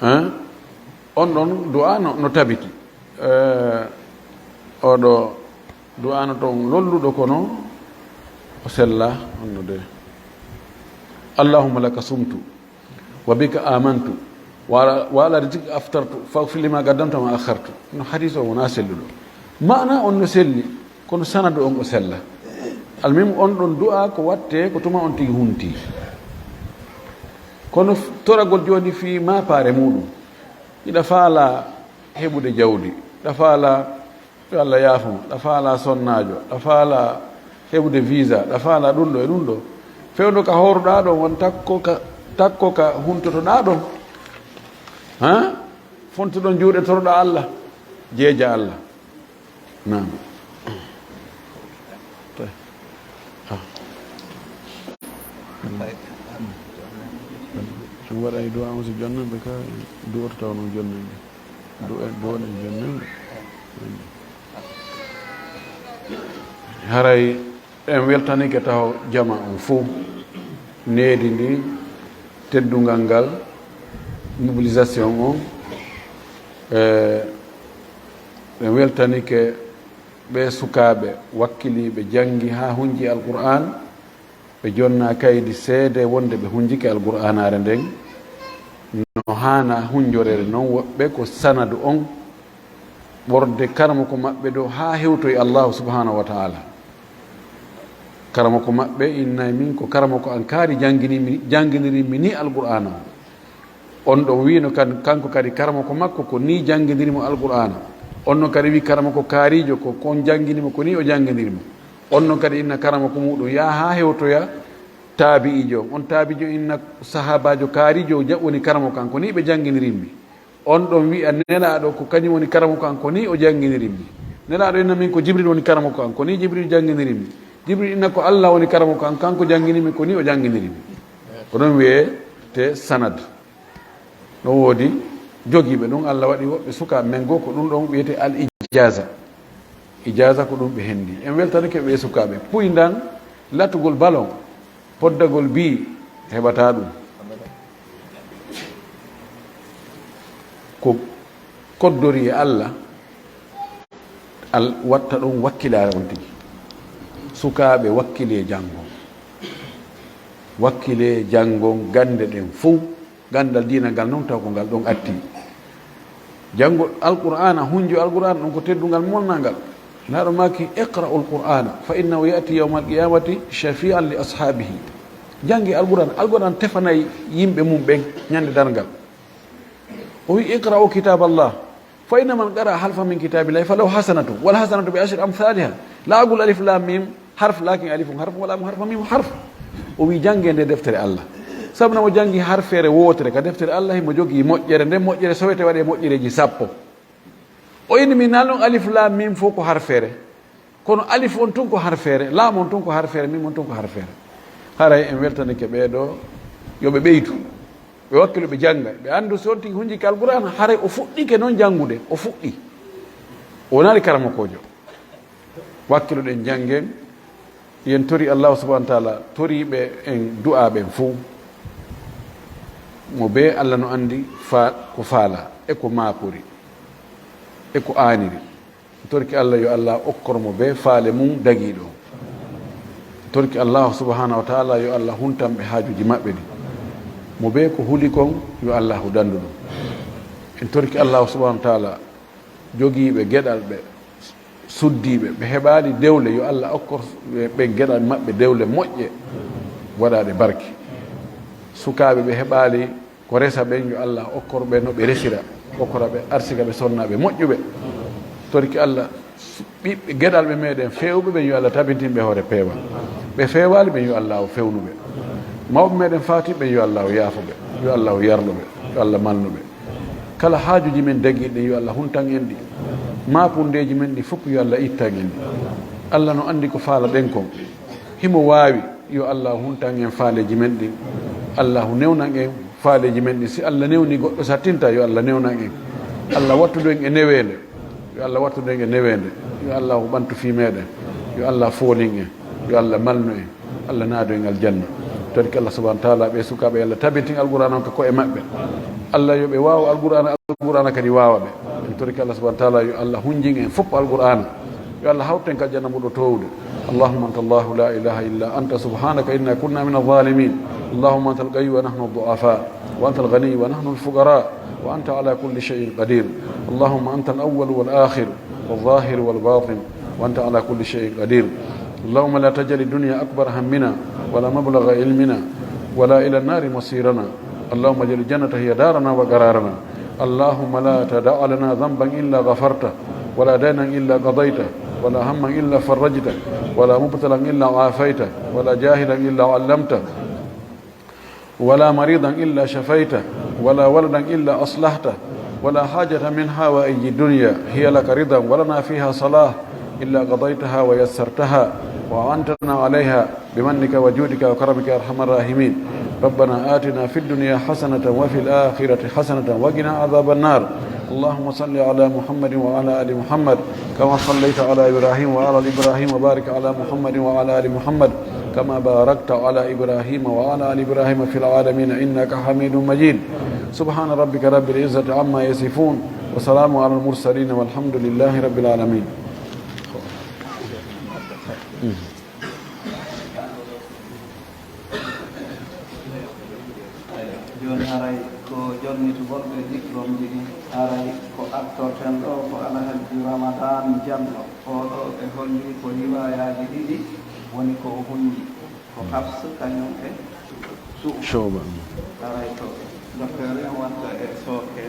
Hein? On ɗon du'a no, no tabiti. Eh, oɗo du'a no toon lolluɗo kono o sella, on no de. Allahumma laka sumtu. Wa bika amantu, wa ala, wa ala rizqika aftartu, faghfir li ma qaddamtu wa ma akhartu. No hadis o wonaa selluɗo. Maana on no selli, kono sanadu on o sella. Almuhim, on ɗon du'a ko watte ko tuma on tigi hunti. Kono f-, toragol jooni fii maapaare muuɗum. Hiɗa faalaa heɓude jawdi, hiɗa faalaa Yo Allah yaafo ma. Ɗa faalaa sonnaajo, ɗa faalaa heɓude visa, ɗa faalaa ɗum ɗo e ɗum ɗo. Fewndo ka hooruɗaa ɗon, won takko ka, takko ka huntotoɗaa ɗon. Ha? Fontuɗon juuɗe toroɗaa Allah, jeeja Allah. Naam. Ah. Ɗum waɗa e du'a on si jonnanɓe ka, du'oto taw noon jonnanɓe. Du'e, du'oɗen jonnanɓe. Haray en weltanike taho jama on fof, needi ndi, teddungal ngal, mobilisation on. Eh, en weltanike ɓe sukaaɓe wakkiliiɓe janngi haa hunji Alqur'aan, ɓe jonnaa kaydi seede wonde ɓe hunjike Alqur'aanaare nden no haana hunjoreede non. Woɓɓe ko sanadu on ɓorde karamoko maɓɓe ɗo haa hewtoy Allaahu subhaanahu wa ta'aala. Karamoko maɓɓe innay min ko karamoko an kaari janngini mi, jannginirin mi ni Alqur'aana on. On ɗon wi'no kan, kanko kadi karamoko makko ko ni janngindiri mo Alqur'aana. On non kadi wi karamoko kaarijo ko kon janngini mo, ko ni o janngindiri mo. On non kadi inna karamoko muɗum yaha haa hewtoya taabi'iijo on. On taabi'iijo inna sahaabaajo kaarijo ja-, woni karamoko an, ko ni ɓe jannginirin mi. On ɗon wi'a Nelaaɗo ko kañum woni karamoko an, ko ni o jannginirin mi. Nelaaɗo inna min ko Jibril woni karamoko an, ko ni Jibril jannginirin mi. Jibril inna ko Allah woni karamoko an, kanko janngini mi, ko ni o jannginirin mi. Ko ɗum wi'etee sanad. No woodi jogiiɓe ɗum, Allah waɗi woɓɓe sukaaɓe men goo, ko ɗum ɗon wi'etee al ijaza. Ijaza ko ɗum ɓe hendi. En weltanike ɓe sukaaɓe. Puyndan, latugol balon, poddagol bii, heɓataa ɗum. Ko koddori e Allah, Al-, watta ɗum wakkilaare on tigi. Sukaaɓe, wakkilee janngon. Wakkilee janngon gannde ɗen fow. Ganndal diina ngal non taw ko ngal ɗon atti. Janngo Alqur'aana, hunjo Alqur'aana, ɗum ko teddungal molnangal. Nelaaɗo maaki, "Iqra'ul Qur'aana, fa innahu ya'ti yawmal qiyamati shafi'an li ashaabihi." Jannge Alqur'aana, Alqur'aana tefanay yimɓe mum ɓen ñande darngal. O wi, "Iqra'u kitaballah, fa inna man qara'a harfan min kitabillahi falahu hasanatun, wal hasanatu bi ashri amthaliha." Laagol alif lam mim harf, lakin alifun harf, wa lamun harf, wa mimun harf. O wi, "Jannge nde deftere Allah." Sabu na mo janngi harfeere wootere ka deftere Allah, himo jogii moƴƴere, nden moƴƴere sowete waɗee moƴƴereeji sappo. O inni mi nalon alif lam mim fof ko harfeere. Kono alif on tun ko harfeere, laam on tun ko harfeere, mim on tun ko harfeere. Haray en weltanike ɓee ɗoo, yo ɓe ɓeydu. Ɓe wakkilu, ɓe jannga, ɓe anndu si on tigi hunjike Alqur'aana, haray o fuɗɗike non janngude, o fuɗɗi. O wonaali karamokoojo. Wakkiluɗen janngen, yen tori Allaahu subhaanahu wa ta'aala, toriiɓe en du'aa ɓen fow. Mo bee Allah no anndi fa-, ko faalaa, e ko maakori, e ko aaniri. Torki Allah yo Allah okkor mo bee faale mum dagiiɗo. Torki Allah subhanahu wa ta'ala yo Allah huntan ɓe haajuuji maɓɓe ɗi. Mo bee ko huli kon yo Allah hudandu ɗum. En torki Allah subhanahu wa ta'ala jogiiɓe geɗal ɓe suddiiɓe, ɓe heɓaali dewle, yo Allah okkor ɓe geɗal maɓɓe dewle moƴƴe, waɗaaɗe barke. Sukaaɓe ɓe heɓaali ko resa ɓen, yo Allah okkor ɓe no ɓe resira, okkora ɓe arsika ɓe sonnaaɓe moƴƴuɓe. Torki Allah, ɓiɓɓe geɗalɓe meɗen feewɓe ɓen, yo Allah tabintin ɓe hoore peewal. Ɓe feewaali ɓen, yo Allah o fewnu ɓe. Mawɓe meɗen faati ɓen, yo Allah o yaafo ɓe, yo Allah o yarlo ɓe, yo Allah malnu ɓe. Kala haajuuji men dagiiɗi ɗin, yo Allah huntan en ɗi. Maapundeeji men ɗi fof, yo Allah ittan en ɗi. Allah no anndi ko faala ɗen kon. Himo waawi, yo Allah huntan en faaleeji men ɗin. Allah newnan en faaleeji men ɗin. Si Allah newni goɗɗo sattinta, yo Allah newnan en. Allah wattudu en e neweende. Yo Allah wattudu en e neweende. Yo Allah ɓantu fii meɗen. Yo Allah foolin en. Yo Allah malnu en. Allah naadu en aljanna. Torki Allah subhanahu wa taala, ɓe sukaaɓe, Allah tabintin Alqur'aana on ka ko'e maɓɓe. Allah yo ɓe waaw Alqur'aana, Alqur'aana kadi waawa ɓe. En torki Allah subhanahu wa taala, yo Allah hunjin en fof Alqur'aana. Yo Allah hawtu en ka aljanna ɓurɗo toowude. اللهم أنت الله لا إله إلا أنت سبحانك إنا كنا من الظالمين. اللهم أنت القوي ونحن الضعفاء، وأنت الغني ونحن الفقراء، وأنت على كل شيء قدير. اللهم أنت الأول والآخر والظاهر والباطن، وأنت على كل شيء قدير. اللهم لا تجعل الدنيا أكبر همنا ولا مبلغ علمنا ولا إلى النار مصيرنا. اللهم اجعل الجنة هي دارنا وقرارنا. اللهم لا تدع لنا ذنبا إلا غفرته، ولا دينا إلا قضيته، ولا هما إلا فرجته، ولا مبتلا إلا عافيته، ولا جاهلا إلا علمته، ولا مريضا إلا شفيته، ولا ولدا إلا أصلحته، ولا حاجة من حوائج الدنيا هي لك رضا ولنا فيها صلاح إلا قضيتها ويسرتها وأعنتنا عليها بمنك وجودك وكرمك يا أرحم الراحمين. ربنا آتنا في الدنيا حسنة وفي الآخرة حسنة وقنا عذاب النار. اللهم صل على محمد وعلى آل محمد كما صليت على إبراهيم وعلى آل إبراهيم، وبارك على محمد وعلى آل محمد كما باركت على إبراهيم وعلى آل إبراهيم في العالمين إنك حميد مجيد. سبحان ربك رب العزة عما يصفون، وسلام على المرسلين، والحمد لله رب العالمين. Jooni haray ko jonnitugol ɓe diplômeji ɗin, haray ko artorten ɗo ko Alhajji Ramadan Diallo. Oo ɗoo ɓe holli ko riwaayaaji ɗiɗi woni ko o huññi. Ko Hafs kañum e Shu'ba. Shu'ba. Haray ko docteur en watta e sooke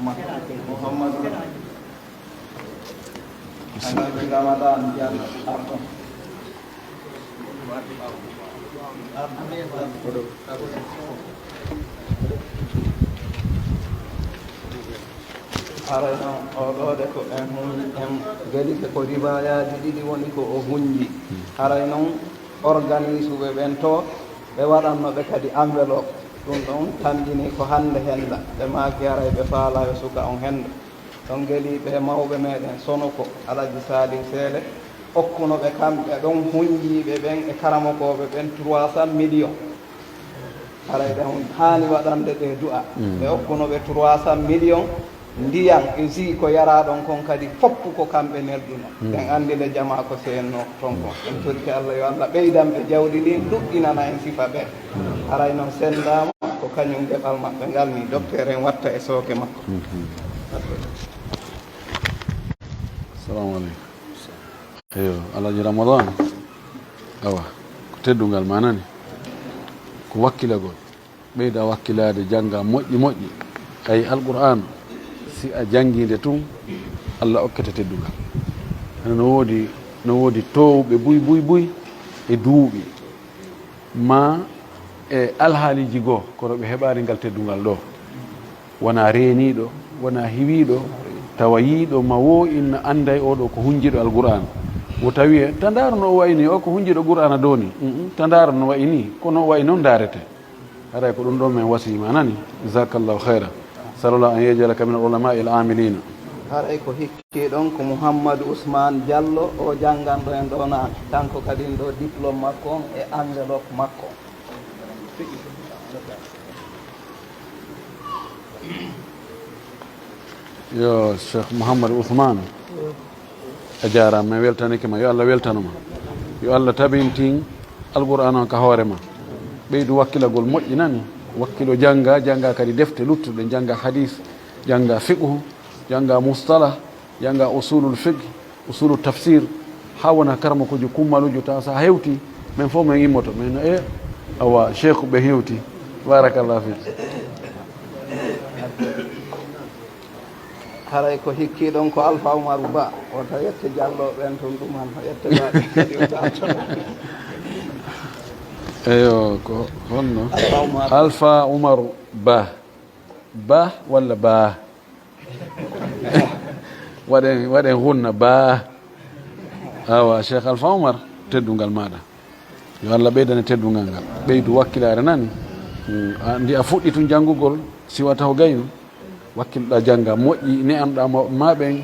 makko. Muhammadu Alhaji Ramadan Diallo, arɗo. Haray noon, oo ɗoo de ko en hun-, en gelike ko riwaayaaji ɗiɗi woni ko o huñji. Haray noon, organisuɓe ɓen to, ɓe waɗanno ɓe kadi enveloppe. Ɗum ɗon tanƴini ko hannde hennda. Ɓe maaki haray ɓe faalaa yo suka on hennda. Ɗon geliiɓe e mawɓe meɗen Sonoko, Alaji Saliw Seele, okkuno ɓe kamɓe ɗon huñjiiɓe ɓen e karamokooɓe ɓen trois cents millions. Haray ɓe on haani waɗande ɓe du'a. Mm. Ɓe okkuno ɓe trois cents millions, ndiyan e jus ko yaraa ɗon kon kadi foppu ko kamɓe nelduno. Mm. En anndi le jamaa ko seennoo ton kon. En torike Allah yo Allah ɓeydan ɓe jawdi ndin, ɗuɗɗinana en sifa ɓe. Haray noon senndaama ko kañum geɓal maɓɓe ngal ni, docteur en watta e sooke makko. Mhm. Salamu aleykum. Eyo, Alhaji Ramadan. Awa, ko teddungal ma nani. Ko wakkilagol. Ɓeyda wakkilaade, jannga moƴƴi moƴƴi. Ay Alqur'aan, si a janngi nde tun, Allah okkete teddungal. Hano no woodi, no woodi toowɓe buy, buy, buy e duuɓi. Ma e alhaaliiji goo, kono ɓe heɓaali ngal teddungal ɗoo. Wonaa reeniiɗo, wonaa hiwiiɗo, tawa yiiɗo ma woo inna annday oo ɗoo ko hunjiiɗo Alqur'aana. Wo tawi e, ta ndaaru no o wayi nii, o ko hunjiiɗo Qur'aana dooni. Mm, mm, ta ndaaru no wayi nii, kono o wayi noon ndaarete. Haray ko ɗum ɗoo men wasiyii ma nani. Jazakallahu khayra. Sallallahu an yaj'alaka min al-ulama'i al-amilina. Haray ko hikki ɗon ko Muhammadu Usmaan Jallo, o jannganɗo en ɗoo naane. Kanko kadi ɗoo diplôme makko on e enveloppe makko. Yo Cheikh Mouhamadou Ousmane, a jaaraama, mi weltanike ma, yo Allah weltano ma, yo Allah tabintin Alqur'aana on ka hoore ma, ɓeydu wakkilagol moƴƴi nani, wakkilo jannga, jannga kadi defte luttuɗe, jannga hadis, jannga fiqhu, jannga mustalah, jannga usulul fiqh, usulul tafsir, haa wona karamokoojo kummaluujo, tawa so a hewti, men fof men immoto, men no, e, awa, cheikh ɓe hewti. Barakallahu fik. Haray ko hikkiɗon ko Alpha Umaru Ba, wota yette Jallo ɓen tun, ɗum han, yette Ba ɓen kadi o tawtono. Eyo, ko honno? Alpha Umaru. Alpha Umaru Ba. Ba walla Ba? Waɗen, waɗen hunna Ba. Awa, Cheikh Alpha Umar, teddungal maɗa. Yo Allah ɓeydane teddungal ngal. Ɓeydu wakkilaare nani. Mm, a, ndi a fuɗɗi tun janngugol, si wata ko gaynu. Wakkiloɗa jannga, moƴƴi, ne'anoɗa ma, ma ɓen,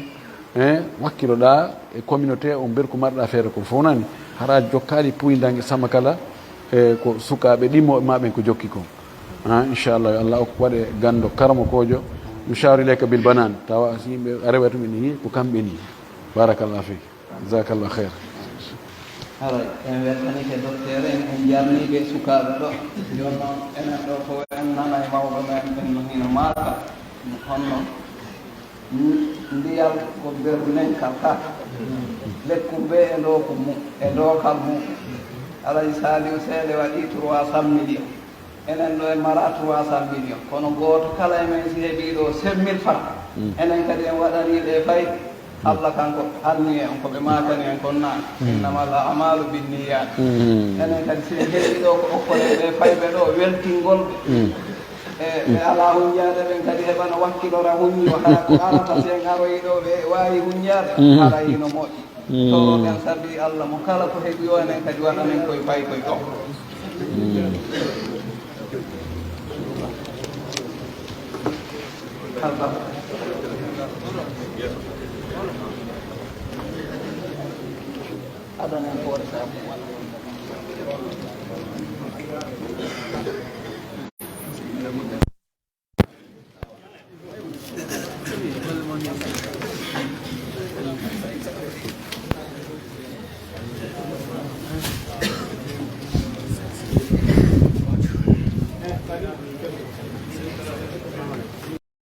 eh, wakkiloɗa e communauté on, berku marɗa feere kon fof nani. Hara jokkaali puyndange sama kala, e ko sukaaɓe ɗimmoɓe ma ɓen ko jokki kon. Ah, inchallah, yo Allah okku waɗe ganndo karamokoojo. Yushaaru ilayka bil banaan. Tawa si yimɓe a rewa tun ene, ko kamɓe ni. Barakallahu fik. Jazakallah khair. Haray, en weltanike docteur en, en jarniiɓe sukaaɓe ɗo. Jooni noon, enen ɗo fof en nana e mawɗo men, en no hino maaka. Honno? Ndiyam ko beru nen kal kaka. Lekkum be e ɗo ko mu, e ɗo kal mu. Alhaji Saliou Seede waɗi trois cent millions. Enen ɗo en mara trois cent millions. Kono gooto kala e men si heɓi ɗo cinq mille francs, mm, enen kadi en waɗani ɓe fayda. Mm. Allah kanko anni en ko ɓe maakani en kon naan. Mm. Innamal a'malu binniyat. Mm. Enen kadi si en heɓi ɗo ko okkoɗen ɓe fayɓe ɗo weltingol ɓe. Mm. E, ɓe alaa hunnjaade ɓen kadi heɓana wakkilora hunnjo, hara ko arata si en aroyi ɗo ɓe waawi hunnjaade, mm, hara hino moƴƴi. Mm. Toroɗen sabi Allah mo kala ko heɓi o, enen kadi waɗanen koye pay koye ɗo. Mm. Alba. Adanen hoore sabu.